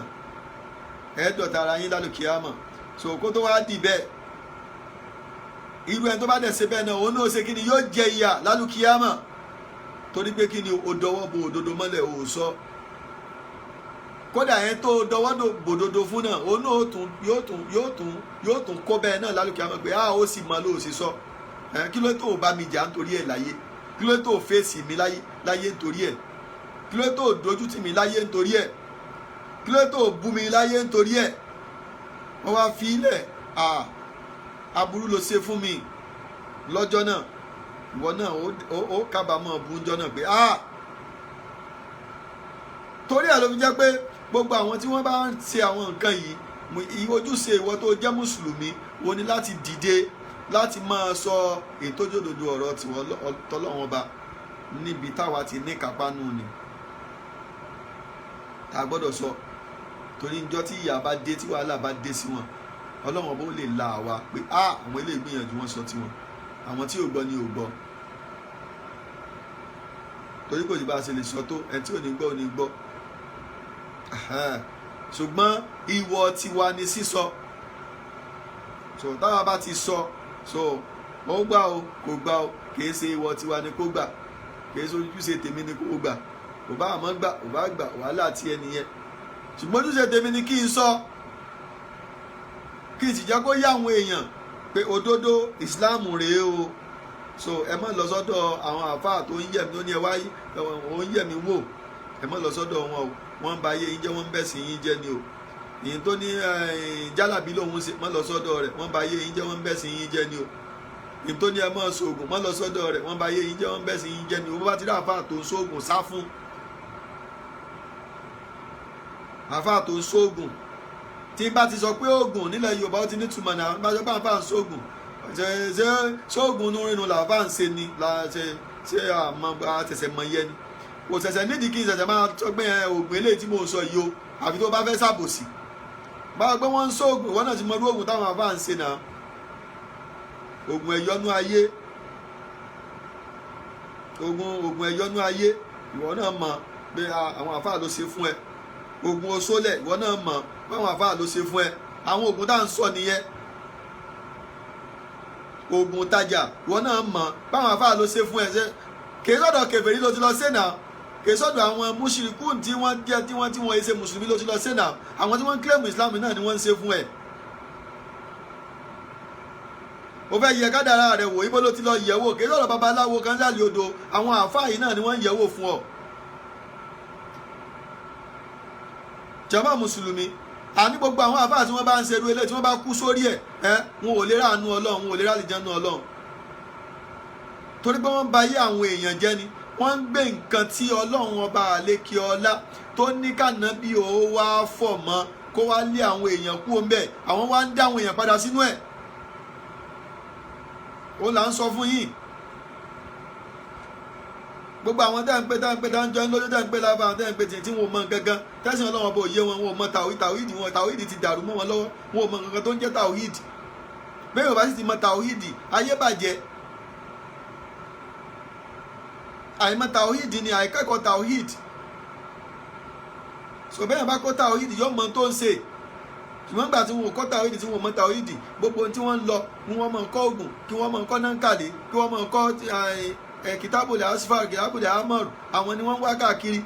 ẹ̀ẹ́dọ̀ta ara yín lálùkìyàmà. So kó tó wá dì bẹ́ẹ̀, irú ẹni tó bá dẹ̀ ṣe bẹ́ẹ̀ náà, òun náà ṣe kí ni, yóò jẹ ìyà lálùkìyàmà, torí pé kí ni, o dọwọ́ bo òdodo mọ́lẹ̀ o sọ. Kódà yẹn tó dọwọ́ bòdodo fún náà, òun náà yóò tún kó bẹ́ẹ̀ náà lálùkìyàmà pé a ó sì mọ ló sì sọ. Kí ló tó o bá mi jà nítorí ẹ̀ láyé? Kí ló tó o fèsì mi láyé nítorí ẹ̀? Kí ló tó o dojú tì mí láyé nítorí ẹ̀? Kí ló tó o bú mi láyé nítorí ẹ̀? Wọ́n wá fi ilẹ̀ aburú ló ṣe fún mi lọ́jọ́ náà, ìwọ náà ó kábàámọ̀ bú ńjọ́ náà pé torí ẹ̀ ló fi jẹ́ pé gbogbo àwọn tí wọ́n bá ń ṣe àwọn nǹkan yìí, ojúṣe ìwọ tó jẹ́ mùsùlùmí wo ni láti dìde láti máa sọ ètò òdodo ọ̀rọ̀ tiwọn tọ́lọ́wọ́n ọba níbi táwa ti ní kápánú ni tá a gbọ́dọ̀ sọ, torí njọ́ tí ìyà bá dé, tí wàhálà bá dé sí wọn, Ọlọ́run ọba ó lè la àwa pé àwọn ilé ìgbìyànjú wọn sọ tiwọn, àwọn tí ò gbọ́ ni ò gbọ́, torí kò sí bá a ṣe lè sọ tó, ẹni tí ò ní gbọ́ ò ní gbọ́. Ṣùgbọ́n ìwọ tiwa ni sísọ, so táwa bá ti sọ, so ó gbà o kò gbà o, kìí ṣe ìwọ tiwa ni kò gbà, kìí ṣe ojúṣe tèmi ni kò gbà, kò bá àmọ́ gbà, kò bá gbà, wàhálà ti ẹni yẹn. Ṣùgbọ́n ojúṣe tèmi ni kí n sọ, kí n sì jẹ́ kó yá àwọn èèyàn pé òdodo ìsìláàmù rèé o. So ẹ má lọ sọ́dọ̀ àwọn àáfàá tó ń yẹ̀ mí, tó ní ẹ wáyé ò ń yẹ̀ mí wò, ẹ má lọ sọ́dọ̀ wọn o, wọ́n ń ba ayé yín jẹ́, wọ́n ń bẹ̀sìn yín jẹ́ ni o. Ìyẹn tó ní jálàbí lòun ṣe, má lọ sọ́dọ̀ rẹ̀, wọ́n ba ayé yín jẹ́, wọ́n ń bẹ̀sìn yín jẹ́ ni o. Ìyẹn tó ní ẹ má ṣoògùn, má lọ sọ́dọ̀ rẹ̀, wọ́n ba ayé yín jẹ́, wọ́n ń bẹ̀sìn yín jẹ́ ni o. Bó bá ti rí àáfàá tó ń ṣoògùn, sá fún àáfàá tó ń ṣoògùn. Tí bá ti sọ pé oògùn nílẹ̀ Yorùbá ó ti nítumọ̀ náà, bá sọ pé àáfàá ń ṣoògùn, ṣe ṣoògùn nínú làáfàá ń ṣe ni, ṣe àmọ́ àtẹ̀sẹ̀ mọ̀ yẹn ni. Kò ṣẹ̀ṣẹ̀ nídìí kí n ṣẹ̀ṣẹ̀ máa sọ pé oògùn eléyìí tí mò ń sọ yìí o, àfi tó bá fẹ́ ṣàbòsí. Báwo pé wọ́n ń ṣoògùn, ìwọ náà ti mọ irú oògùn táwọn àáfàá ń ṣe náà. Oògùn ẹ̀yọ́nú ayé, oògùn ẹ̀yọ́nú ayé, ìwọ náà mọ̀ pé àwọn àáfàá ló ṣe fún ẹ. Oògùn oṣólẹ̀, ìwọ náà mọ̀ pé àwọn àáfàá ló ṣe fún ẹ. Àwọn oògùn tá à ń sọ nìyẹn. Oògùn tajà, ìwọ náà mọ̀ báwọn afáà ló ṣe fún ẹ. Ṣe kì í sọ̀dọ̀ kèfèrí ló ti lọ ṣe náà, kì í sọ̀dọ̀ àwọn mùṣírikù tí wọ́n jẹ́ tí wọ́n ṣe mùsùlùmí ló ti lọ ṣe náà. Àwọn tí wọ́n ń claim Islam náà ni wọ́n ń ṣe fún ẹ. O fẹ́ yẹ kádàrá rẹ̀ wò, ibo ló ti lọ yẹ̀ wò? Kì í sọ̀dọ̀ babaláwo kan sálẹ̀ odò, àwọn àáfàá yìí náà ni wọ́n ń yẹ̀ wò fún ọ. Jàmá mùsùlùmí, àní gbogbo àwọn àfáà tí wọ́n bá ń ṣerú eléyìí, tí wọ́n bá kú sórí ẹ̀ ẹ́, wọn ò lè ráàánú Ọlọ́run, wọn ò lè ráàlìjánnà Ọlọ́run, torí pé wọ́n ń ba ayé àwọn èèyàn jẹ́ ni. Wọ́n ń gbé nǹkan tí Ọlọ́run ọba àlékè ọlá tó ní kànábí ó wá fọ̀ mọ́, kó wá lé àwọn èèyàn kú ọmọ àwọn, wá ń dá àwọn èèyàn padà sínú ẹ̀. Ó là ń sọ fún yín, gbogbo àwọn tẹ́ ń pè, tẹ́ ń pè, tẹ́ ń jọ ń lójú, tẹ́ ń pè láfa, àwọn tẹ́ ń pè tí wọn ò mọ gangan tẹ́sán Ọlọ́run bò yé wọn, wọn ò mọ tàwíìdì. Tàwíìdì wọn, tàwíìdì ti dàrú mọ́ wọn lọ́wọ́. Wọn ò mọ nǹkan tó ń jẹ́ tàwíìdì. Bẹ́ẹ̀ ò bá sì ti mọ tàwíìdì, ayé bàjẹ́. Àìmọ̀ tàwíìdì ni àìkẹ́kọ̀ọ́ tàwíìdì. So bẹ́ẹ̀ bá kọ́ tàwíìdì, yóò mọ tó ń ṣe. Ṣùgbọ́n nígbà tí wọn ò kọ́ tàwíìdì, tí wọn ò mọ tàwíìdì, gbogbo ohun tí wọ́n ń lọ ni wọ́n mọ̀ ń kọ́ oògùn, kí wọ́n mọ̀ ń kọ́ nánkàlẹ̀, kí wọ́n mọ̀ ń kọ́ kìtàbùlẹ̀ asfar, kìtàbùlẹ̀ amọ̀rù, àwọn ni wọ́n ń wá káàkiri.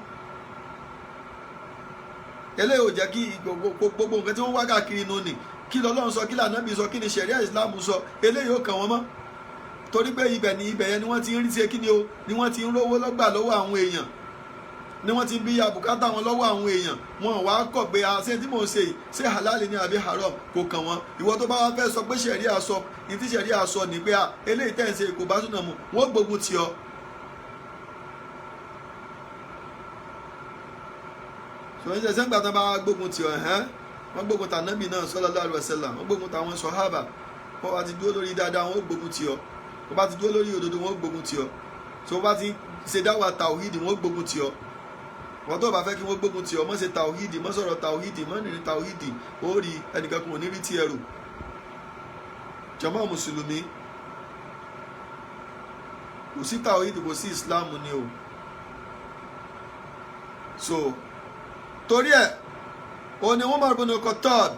Eléyìí ò jẹ́ kí gbogbo nǹkan tí wọ́n ń wá káàkiri nù ní kí lọ́lọ́run sọ, kí lànàbí sọ, kí ni ṣẹ̀ríà ìsìlámù sọ, eléyìí ò kàn wọ́n mọ́, torí pé ibẹ̀ ni ibẹ̀ yẹn ni wọ́n ti ń rí ṣe kí ni o, ni wọ́n ti ń rówó lọ́gbà lọ́wọ́ àwọn èèyàn, ni wọ́n ti ń bí abùkátà wọn lọ́wọ́ àwọn èèyàn. Wọn wá kọ̀ pé ṣé tí mò ń ṣe yìí, ṣé halali ni àbí haram? Kò kàn wọ́n. Ìwọ tó bá wá fẹ́ sọ pé ṣẹ̀ríà sọ ní tí ṣẹ̀ríà sọ ní pé eléyìí tẹ̀ ń ṣe kò bá súnà mu, wọ́n gbógun tì ọ́. Sọ̀rọ̀ ṣe sẹ́ńgbà tán bá gbógun tì ọ́ ẹ̀hẹ́n, wọ́n gbógun tà nábì náà sallallahu alaihi wasallam, wọ́n gbógun tàwọn sọ̀hábà. Wọ́n bá ti dúró lórí dáadáa, wọ́n gbógun tì ọ́. Wọ́n bá ti dúró lórí òdodo, wọ́n gbógun tì ọ́. Tó bá ti ṣe dáwà tàwíìdì, wọ́n gbógun tì ọ́. Wọ́n tó bá fẹ́ kí wọ́n gbógun tì ọ́, mọ́ ṣe tàwíìdì, mọ́ sọ̀rọ̀ tàwíìdì, mọ́ nìrí tàwíìdì, ó rí ẹnìkan kò ní rí tí ẹrù. Jàmá mùsùlùmí, kò sí tàwíìdì, kò sí ìsìláàmù ni o. So torí ẹ̀ ó ní Umar ibn Khattab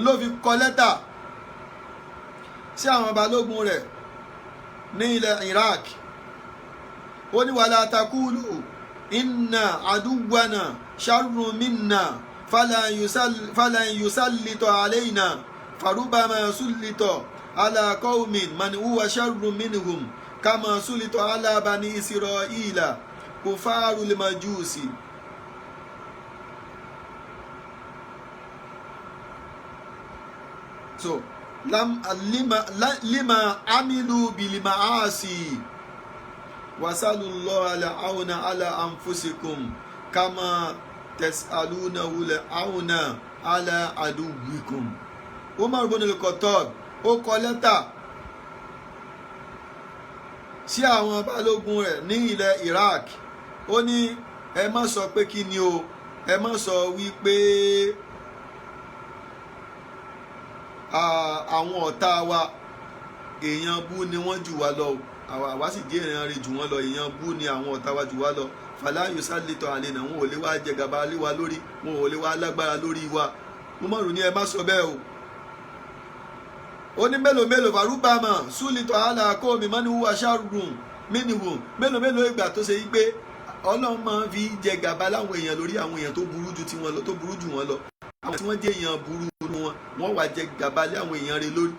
ló fi kọ lẹ́tà sí àwọn balógun rẹ̀ ní ilẹ̀ Iraq. Ó ní wala taqulu inna aduwana sharrun minna falan yusallita alayna farubama sullita ala qawmin man huwa sharrun minhum kama sullita ala bani Israila kufarul majusi. So lam lima lima amilu bilimaasi wasalullaha al-auna ala anfusikum kama tas'alunahu al-auna ala aduwikum. Umar ibn al-Khattab ó kọ lẹ́tà sí àwọn balógun rẹ̀ ní ilẹ̀ Iraq. Ó ní ẹ má sọ pé kí ni o, ẹ má sọ wípé àwọn ọ̀tá wa, èèyàn bú ni wọ́n jù wá lọ, àwa sì jẹ́ èèyàn rẹ̀ jù wọ́n lọ. Èèyàn bú ni àwọn ọ̀tá wa jù wá lọ. Fala yusallita alaina, wọn ò lè wá jẹ gàba lé wa lórí, wọn ò lè wá lágbára lórí wa. Umaru ní ẹ má sọ bẹ́ẹ̀ o. Ó ní mélòó mélòó farubama sulita ala qawmi man huwa sharrun minhum, mélòó mélòó ìgbà tó ṣe yí pé Ọlọ́run máa ń fi jẹ gàba láwọn èèyàn lórí àwọn èèyàn tó burú ju tiwọn lọ, tó burú jù wọn lọ. Àwọn tí wọ́n jẹ́ èèyàn burú wọn, wọ́n wá jẹ gàba lé àwọn èèyàn rẹ̀ lórí.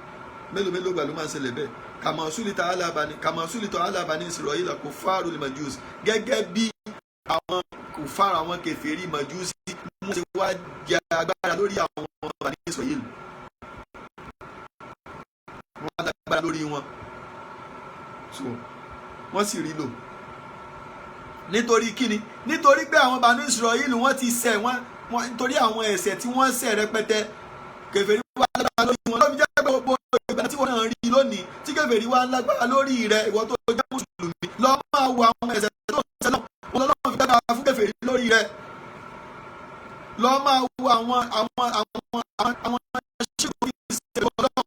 Mélòó mélòó ìgbà ló máa ń ṣẹlẹ̀ bẹ́ẹ̀. Kama sulita ala bani Israila kufarul majus, gẹ́gẹ́ bí àwọn kùfàrà, àwọn kèfèrí majusi mú ṣe wá jẹ agbára lórí àwọn bani Israel, wọ́n lágbára lórí wọn. So wọ́n sì rí lò. Nítorí kíni? Nítorí pé àwọn bani Israel wọ́n ti ṣẹ̀ wọ́n, nítorí àwọn ẹ̀ṣẹ̀ tí wọ́n ṣẹ̀ rẹpẹtẹ, kèfèrí wá lágbára lórí wọn. Lóbi jẹ́ pé gbogbo ìgbà tí wọ́n náà rí lónìí tí kèfèrí wá lágbára lórí rẹ, ìwọ tó jẹ́ mùsùlùmí, lọ máa wo àwọn ẹ̀ṣẹ̀ tó ń ṣẹ̀ náà, wọn lọ́wọ́ fi dára fún kèfèrí lórí rẹ. Lọ máa wo àwọn ṣíkò ìṣẹ̀lẹ̀ ọlọ́run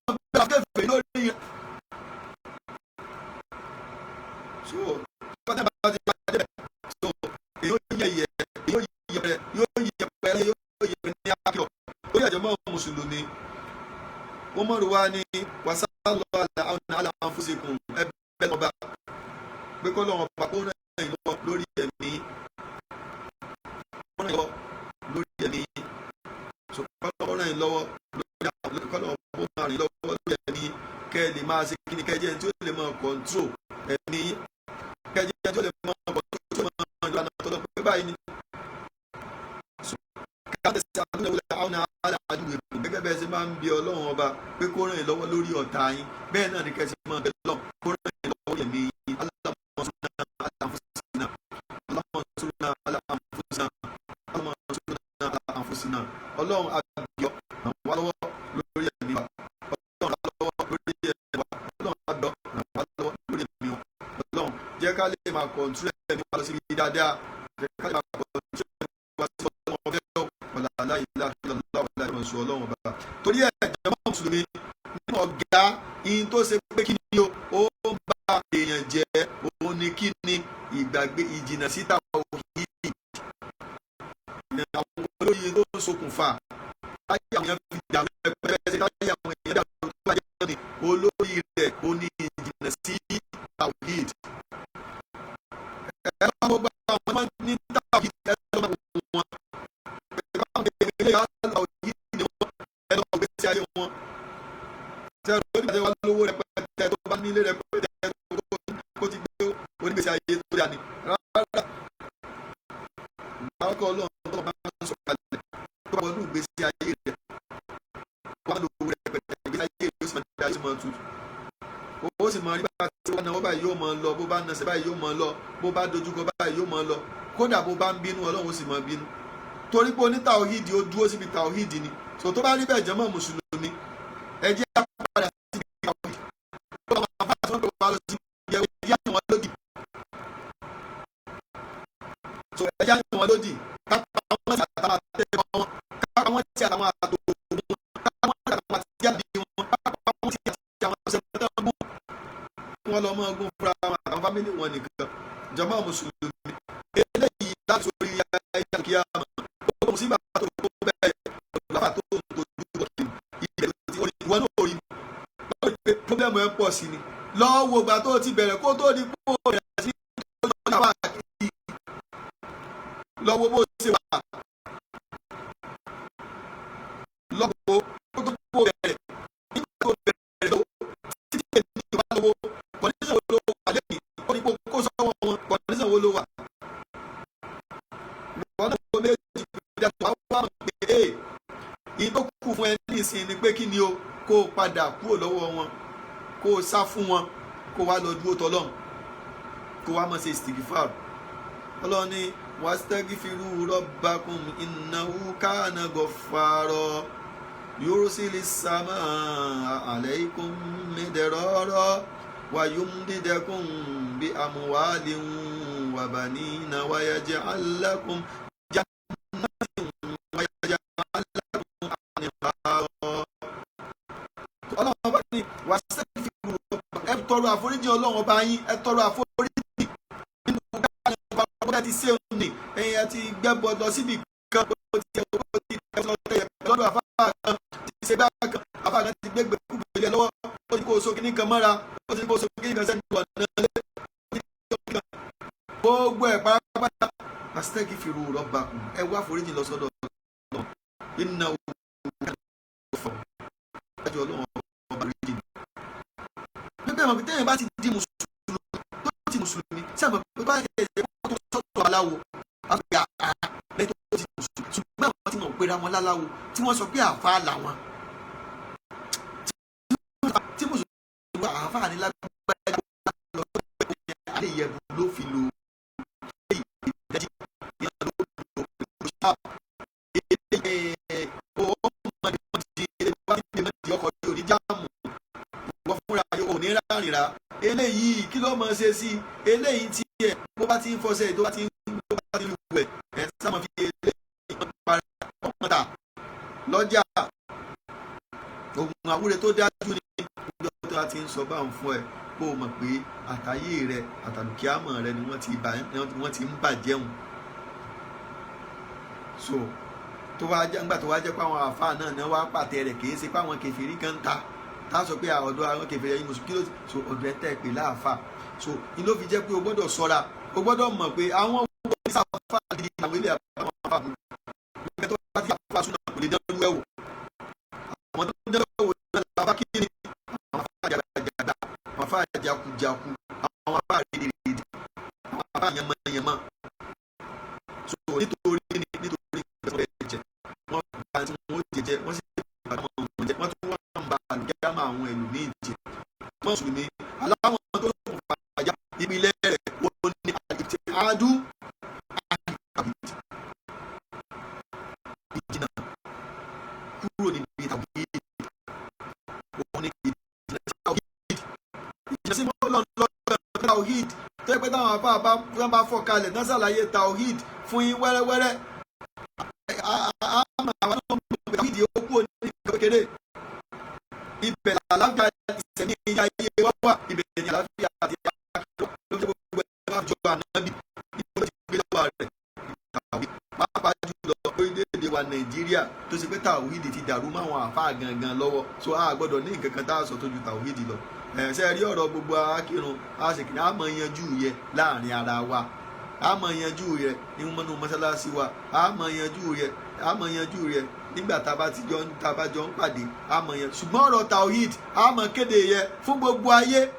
fi dára fún kèfèrí lórí rẹ. So pátá bá ti bá débẹ̀, so èyí ó yẹ yẹ, èyí ó yẹ pẹrẹ, yóò yẹ pẹrẹ, yóò yẹ pẹrẹ ní akíọ̀ lórí àjọmọ́ mùsùlùmí. Umaru Umaru wa ní wasálọ aláǹfọ̀sẹ̀kùn ẹbẹ̀ lọ́ba pé kọ́ lọ́wọ́ bá kó ràn yín lọ́wọ́ lórí ẹ̀mí, kó ràn yín lọ́wọ́ lórí ẹ̀mí. So kọ́ ràn yín lọ́wọ́ lórí àwọn kọ́ lọ́wọ́ bó máa ràn yín lọ́wọ́ lórí ẹ̀mí, kẹ́ ẹ lè máa ṣe kí ni, kẹ́ ẹ jẹ́ ẹni tí ó lè máa control ẹ̀mí, kẹ́ ẹ jẹ́ ẹni tí ó lè máa control tí ó máa ń lọ́nà tó lọ pé báyìí ni. Gẹ́gẹ́ bẹ́ẹ̀ ṣe máa ń bi Ọlọ́run ọba pé kó ràn yín lọ́wọ́ lórí ọ̀tá yín, bẹ́ẹ̀ náà ni kẹ́ ṣe máa bẹ lọ́n kó ràn yín lọ́wọ́ ẹ̀mí yín. Ọlọ́run àbíọ́ ràn wá lọ́wọ́ lórí ẹ̀mí wa, Ọlọ́run ràn wá lọ́wọ́ lórí ẹ̀mí wa, Ọlọ́run àbíọ́ ràn wá lọ́wọ́ lórí ẹ̀mí wa. Ọlọ́run jẹ́ ká lè máa control ẹ̀mí wa lọ síbi dáadáa, jẹ́ ká lè máa control ẹ̀mí wa sí Ọlọ́run ọbẹ̀ ọ̀la. Ọlọ́run ọba torí ẹ̀ jàmá mùsùlùmí nínú ọ̀gá ihun tó ṣe pé kí ni o, ó ń bá èèyàn jẹ́, òun ni kí ni? Ìgbàgbé, ìjìnà síta òyì. Àwọn olóyè tó ń ṣokùnfà táyà àwọn èèyàn fi dàrú ẹgbẹ́ táyà àwọn èèyàn dàrú tó bá jẹ́ ní olórí rẹ̀, ó ní ìjìnà sí tawhid. Ẹ bá gbogbo àwọn ọmọ ní tawhid, ẹ lọ́ máa wò wọ́n. Ẹ bá wọn kékeré yà á tawhid ni wọ́n, ẹ lọ́ gbèsè ayé wọn. Ṣé ẹ lórí ìgbà tí wọ́n lówó rẹpẹtẹ, tó bá nílé rẹpẹtẹ, kó ti gbé onígbèsè ayé tó dà ní rárá. Ìgbàlókọ̀ Ọlọ́run tó bá ń sọ kalẹ̀ tó bá wọnú ìgbésí ayé rẹ̀, wọ́n á lówó rẹpẹtẹ, ìgbésí ayé rẹ̀ yóò sì máa dá, yóò sì máa tutù, ó sì máa rí bá tí wọ́n náwó báyìí yóò máa lọ, bó bá nasẹ̀ báyìí yóò máa lọ, bó bá dojúkọ báyìí yóò máa lọ, kódà bó bá ń bínú, Ọlọ́run ó sì máa bínú, torí pé onítàwíìdì, ó dúró síbi tàwíìdì ni. So tó bá rí bẹ́ẹ̀, jàmá mùsùlùmí, ẹ jẹ́ á padà síbi tàwíìdì. Ó bá wọn bá tí wọ́n pè wá lọ sí ìyẹ̀wò, ẹ jẹ́ àwọn lódì. So ẹ jẹ́ àwọn lódì, kápá wọn ti àtàwọn àtẹ́wọ́ wọn, kápá wọn ti àtàwọn àtòkò wọn, kápá wọn ti àtàwọn àtijọ́ wọn, kápá wọn ti àti àwọn ọ̀sẹ̀ mọ́tò wọn lọ mọ́ ọgbọ́n fúnra wọn àtàwọn family wọn nìkan. Jàmá mùsùlùmí, eléyìí láti orí ayé kíámà ó mú sígbà tó kó bẹ́ẹ̀ lọ́fà tó ń tojú bọ̀ kiri ibẹ̀ tó ti orí ìwọ náà rí lọ́wọ́ pé problem ẹ̀ pọ̀ sí ni. Lọ́wọ́ wo ìgbà tó ti bẹ̀rẹ̀ kó tó di kó bẹ̀rẹ̀ sí tó lọ́wọ́ àkiri, lọ́wọ́ bó ṣe wà, lọ́wọ́ kó tó kó bẹ̀rẹ̀, nígbà tó bẹ̀rẹ̀ lọ́wọ́ títí èmi ìwà lọ́wọ́, condition wo ló wà lẹ́yìn ó ní kó sọ́wọ́ wọn? Condition wo ló wà? Wọ́n náà wọ́n méjì pé wá wá mọ̀ pé ee ìyí tó kù fún ẹ ní ìsìn ni pé kí ni o, kó o padà kúrò lọ́wọ́ wọn, kó o sá fún wọn, kó o wá lọ dúró tọ́lọ́run, kó o wá mọ̀ ṣe istighfar. Ọlọ́run ní wastaghfiru rabbakum innahu kana ghaffara yursilis samaa alaykum midrara wa yumdidakum bi amwalin wa banina wa yaj'al lakum jannatin wa yaj'al lakum anhara. Ọlọ́run ọba ní wastaghfiru, ẹ tọrọ àforíjì Ọlọ́run ọba yín, ẹ tọrọ àforíjì nínú káàní ọba ọba ti ṣe òní, ẹ̀yin ẹ ti gbẹ́bọ lọ síbi kan, ó ti ó ti lọ tẹ̀yẹ̀ lọ́dọ̀ àfáà kan, ti ṣe gbá kan, àfáà kan ti gbé gbẹ̀kúgbè lọ́wọ́, ó ti kó o so kíní kan mọ́ra, ó ti kó o so kíní kan sẹ́nu ọ̀nà lé gbogbo ẹ̀ pátápátá. Wastaghfiru rabbakum, ẹ wá àforíjì lọ sọ́dọ̀ Ọlọ́run, innahu Ọlọ́run ọba àforíjì. Pípẹ́ mọ̀ pé téèyàn bá ti di mùsùlùmí, tó ti mùsùlùmí sí àmọ́ pé bá yẹ ẹ̀ tó sọ́dọ̀ aláwo àgbà lẹ́yìn tó ti mùsùlùmí, ṣùgbọ́n àwọn tí wọ́n pera wọn láláwo, tí wọ́n sọ pé àáfàá làwọn, tí mùsùlùmí àáfàá ní lágbájá lọ àlẹ́ ìyẹ̀bù ló fi lò ìdájí ìyẹn ló lò pẹ̀lú ṣáà ọkọ̀ yóò ní jáàmù, wọ́n fúnra yóò ní rárìnrà. Eléyìí kí ló mọ̀ ṣe sí eléyìí tí ẹ̀ bó bá ti ń fọṣẹ, tó bá ti ń tó bá ti ń wẹ̀ ẹ̀ sábà fi eléyìí para ọmọ ta lọ́jà. Ògùn àwúre tó dájú ní ọjọ́ tó a ti ń sọ báwọn fún ẹ, kó o mọ̀ pé àtàyè rẹ àtàlùkíámọ̀ rẹ ni wọ́n ti ń bàjẹ́ wọn. So tó wá jẹ́ ńgbà tó wá jẹ́ pé àwọn àáfàá náà ni wọ́n wá pàtẹ rẹ̀, kì í ṣe pé àwọn kèfèrí kan ń ta. Tá a sọ pé ọ̀dọ̀ àwọn kèfèrí ẹ̀yin mùsùlùmí kí ló so ọ̀dọ̀ ẹ̀ tẹ́ ẹ pè láàfà. So ní ló fi jẹ́ pé o gbọ́dọ̀ ṣọ́ra, o gbọ́dọ̀ mọ̀ pé àwọn wo ní sáfà gidi àwọn ilé àwọn àfà gbogbo tó bá ti àfà súnà kò lè dánwó ẹ̀wò. Àwọn tó ń dánwó ẹ̀wò náà làbá kí ni àwọn àfà jàgbàjàgbà, àwọn àfà jakujaku, àwọn àfà rédèrèdè, àwọn àfà yànmọ̀yànmọ̀. So nítorí nítorí ìgbésẹ̀ ẹ̀jẹ̀ wọ́n gba tí wọ́n jẹjẹ, wọ́n sì gba tí wọ́n jẹ, wọ́n tún wọ́n ń ba àlùkìyámà àwọn ẹlòmíì jẹ. Wọ́n mùsùlùmí aláwọn tó lókun fàájà ìpìlẹ̀ rẹ̀ wọ́n ní àti àádú àti ìjìnà kúrò níbi tàbí òun ní ìjìnà sí tawhid, ìjìnà sí mọ́lọ́n lọ́dọ̀ tawhid tó yẹ pé táwọn afá bá fọ́ kalẹ̀ náà ṣàlàyé tawhid fún yín wẹ́rẹ́wẹ́rẹ́. Àmọ́ àwọn náà mọ̀ pé tawhid ó kúrò ní kékeré. Ibẹ̀ làlàáfíà ìsẹ̀mí ayé wá wà, ibẹ̀ ní àlàáfíà àti àkàrà ló jẹ́ gbogbo ẹ̀ bá jọ ànábì ibo ti gbé lọ́wọ́ rẹ̀ tàwí, pàápàá jùlọ orílẹ̀-èdè wa Nàìjíríà tó ṣe pé tàwídì ti dàrú máwọn àáfàá gangan lọ́wọ́. So a gbọ́dọ̀ ní nǹkan kan tá a sọ tó ju tàwídì lọ. Ẹ̀ ṣe rí ọ̀rọ̀ gbogbo akírun a sì kìí a máa yanjú yẹ láàrin ara wa, a máa yanjú yẹ ní mọ́nú mọ́sálásí wa, a máa yanjú yẹ, a máa yanjú yẹ nígbà tá a bá ti jọ tá a bá jọ ń pàdé, a máa yan. Ṣùgbọ́n ọ̀rọ̀ tawhid, a máa kéde yẹ fún gbogbo ayé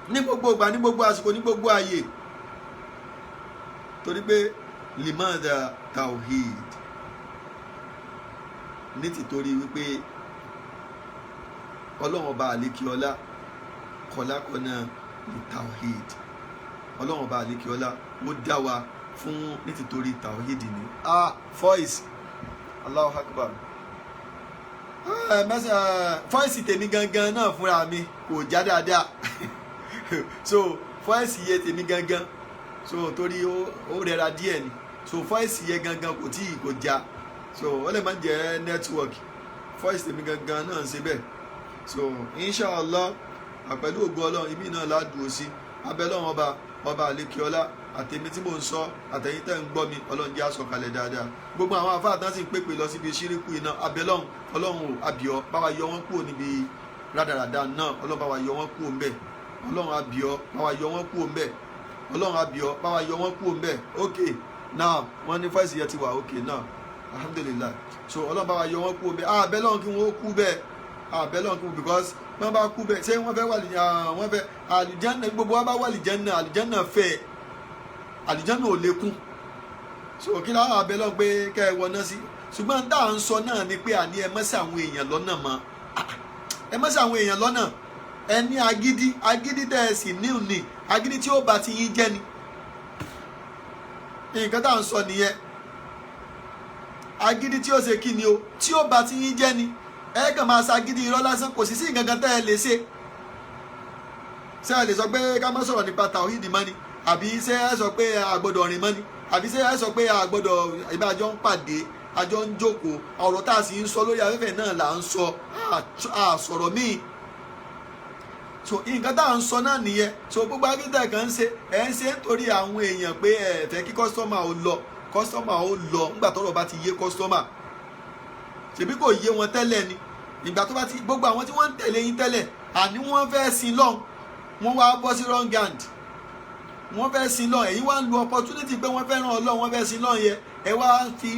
ní gbogbo ìgbà, ní gbogbo àsìkò, ní gbogbo ayé, torí pé limada tawhid ní tìtorí wípé Ọlọ́run Ọba àlékiọlá kọlákọ́nà ní tawhid. Ọlọ́run Ọba àlékiọlá ó dá wa fún ní tìtorí tawhid ni. Ah, voice, Allahu Akbar. Voice tèmi gangan náà fúnra mi kò já dáadáa. So voice yẹ tèmi gangan, so torí ó rẹra díẹ̀ ni. So voice yẹ gangan kò tí kò já, so ó lè má jẹ́ network. Voice tèmi gangan náà ń ṣe bẹ́ẹ̀. So inshallah, pẹ̀lú ògo Ọlọ́run, ibi náà ládùú sí abẹ́lọ́run Ọba, Ọba àlékiọlá, àtẹ̀mí tí mò ń sọ, àtẹ̀yìn tẹ́ ń gbọ́ mi, Ọlọ́run jẹ́ àsọkalẹ̀ dáadáa. Gbogbo àwọn afáà tán sì ń pèpè lọ síbi ṣíríkù iná, abẹ́lọ́run, Ọlọ́run ò àbíọ́, bá wa yọ wọ́n kúrò níbi rádaràda náà. Ọlọ́run, bá wa yọ wọ́n kúrò ńbẹ̀. Ọlọ́run, àbíọ́, bá wa yọ wọ́n kúrò ńbẹ̀. Ọlọ́run, àbíọ́, bá wa yọ wọ́n kúrò ńbẹ̀. Ok, now wọ́n ní voice yẹn ti wà. Ok, now alhamdulillahi. So Ọlọ́run, bá wa yọ wọ́n kúrò ńbẹ̀. Abẹ́lọ́run kí wọ́n kú bẹ́ẹ̀, abẹ́lọ́run kí wọ́n, because wọ́n bá kú bẹ́ẹ̀, ṣé wọ́n fẹ́ wà wọ́n fẹ́ àlùjánnà? Gbogbo wa bá wà àlùjánnà, àlùjánnà fẹ́, àlùjánnà ò lékún. So kí láwọn abẹ́lọ́run pé kẹ́ ẹ wọná sí? Ṣùgbọ́n tá à ń sọ náà ni pé àní ẹ má ṣì àwọn èèyàn lọ́nà mọ́, ẹ má ṣì àwọn èèyàn lọ́nà. Ẹ ní agídí, agídí tẹ́ ẹ sì ní òní, agídí tí ó bá ti yín jẹ́ ni. Nǹkan tá à ń sọ nìyẹn. Agídí tí ó ṣe kí ni o, tí ó bá ti yín jẹ́ ni. Ẹ kàn máa ṣagídí irọ́ lásán, kò sì sí nǹkan kan tẹ́ ẹ lè ṣe. Ṣé ẹ lè sọ pé ká má sọ̀rọ̀ nípa tàwíìdì mọ́ ni? Àbí ṣé ẹ sọ pé a gbọ́dọ̀ rìn mọ́ ni? Àbí ṣé ẹ sọ pé a gbọ́dọ̀ ìbá àjọ ń pàdé, àjọ ń jókòó? Ọ̀rọ̀ tá a sì ń sọ lórí afẹ́fẹ́ náà là ń sọ, a sọ̀rọ̀ míì. So nǹkan tá à ń sọ náà nìyẹn. So gbogbo agídá kan ń ṣe, ẹ̀ ń ṣe nítorí àwọn èèyàn pé ẹ fẹ́ kí customer ó lọ. Customer ó lọ nígbà tọ́rọ̀ bá ti yé customer. Ṣèbí kò yé wọn tẹ́lẹ̀ ni? Ìgbà tó bá ti gbogbo àwọn tí wọ́n ń tẹ̀lé yín tẹ́lẹ̀, àní wọ́n fẹ́ sin lọ́hùn, wọ́n wá bọ́ sí wrong hand. Wọ́n fẹ́ sin lọ́hùn, ẹ̀yin wá ń lu opportunity pé wọ́n fẹ́ràn Ọlọ́run, wọ́n fẹ́ sin lọ́hùn yẹn, ẹ wá fi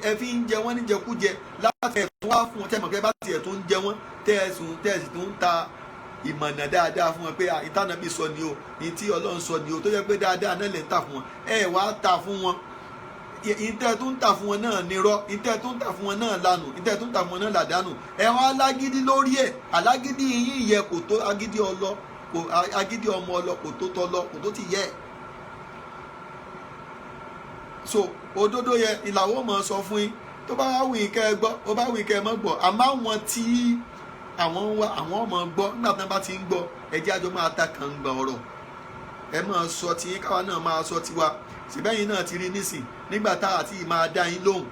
ẹ fi ń jẹ wọ́n níjẹkújẹ láti ẹ̀ tún wá fún wọn. Tẹ́ mọ̀ pé bá tiẹ̀ tó ń jẹ wọ́n, tẹ́ ẹ sùn, tẹ́ ẹ sì tún ń ta ìmọ̀nà dáadáa fún wọn pé ìtànàbí sọ ni o, ní tí Ọlọ́run sọ ni o, tó yẹ pé dáadáa náà lè ń tà fún wọn, ẹ wá ta fún wọn. Ìtẹ́ tó ń tà fún wọn náà nírọ́, ìtẹ́ tó ń tà fún wọn náà lanù, ìtẹ́ tó ń tà fún wọn náà làdánù. Ẹ wá alágídí lórí ẹ̀. Alágídí yín yẹ kò tó agídí ọlọ, kò agídí ọmọ ọlọ, kò tó tọlọ, kò tó ti yẹ. So òdodo yẹ ìlàwọ́ mọ̀ sọ fún yín. Tó bá wù yín kẹ́ ẹ gbọ́, ó bá wù yín kẹ́ ẹ mọ́ gbọ́. Àmọ́ àwọn tí àwọn ń wá, àwọn ọmọ gbọ́. Nígbà tí wọ́n bá ti ń gbọ́, ẹ jẹ́ àjọ máa ta kàngbọ̀n ọ̀rọ̀. Ẹ máa sọ tiyín, káwa náà máa sọ tiwa. Ṣèbẹ́yìn náà ti rí nísìn nígbà tá àti máa dá yín lóhùn?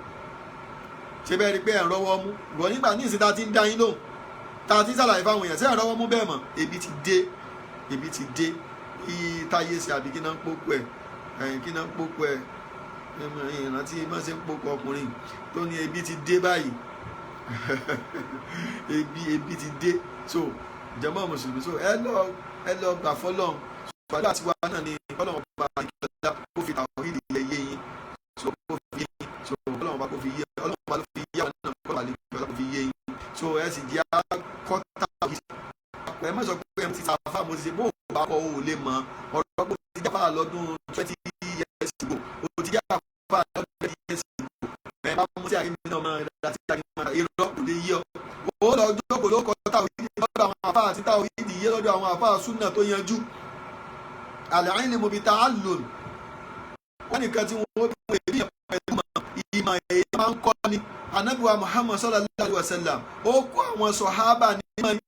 Ṣe bẹ́ẹ̀ rí pé ẹ̀ ń rọ́wọ́ mú ìwọ nígbà ní ìsìn tá a ti ń dá yín lóhùn, tá a ti ń ṣàlàyé fáwọn èèyàn, ṣé ẹ̀ ń rọ́wọ́ mú bẹ́ẹ̀ mọ̀? Ebi ti dé, ebi ti dé. Bí táyé ṣe àbí kí náà ń pókó ẹ̀, ẹ̀yìn kí náà ń pókó ẹ̀, ìrántí má ṣe ń pókó ọkùnrin tó ní ebi ti dé báyìí. Ebi ti dé. So jàmá mùsùlùmí, so ẹ lọ gbà fọlọ́n. Àdúrà tiwa náà ni Ọlọ́run bá ìjọba kó fi tàwíìdì yẹ yé yín. So kó fi yé yín. So Ọlọ́run bá kó fi yé, Ọlọ́run bá ló fi yé àwọn náà, kó bá lè fi Ọlọ́run fi yé yín. So ẹ sì jẹ́ kọ́tà yìí. Ẹ má sọ pé ẹ ti sàfà, mo ti ṣe bó o bá kọ́ o lè mọ̀ ọ̀rọ̀ pé o ti jáfà lọ́dún 20 years ago, o ti jáfà lọ́dún 20 years ago. Ẹ bá mú sí àyè mi náà máa ra sí àyè mi máa irọ́ kò lè yí ọ. Ó lọ jókòó ló kọ́ tàwíìdì lọ́dọ̀ àwọn àfáà àti tàwíìdì yé lọ́dọ̀ àwọn àfáà súnà tó yanjú. Al-ilmu bi-ta'allum. Wọ́n nìkan tí wọ́n bí wọ́n èbí pẹ̀lú ìmọ̀ èyí máa ń kọ́ ni. Anabiwa Muhammad sallallahu alayhi wa sallam, ó kó àwọn sọ̀hábà ní ìmọ̀ ní.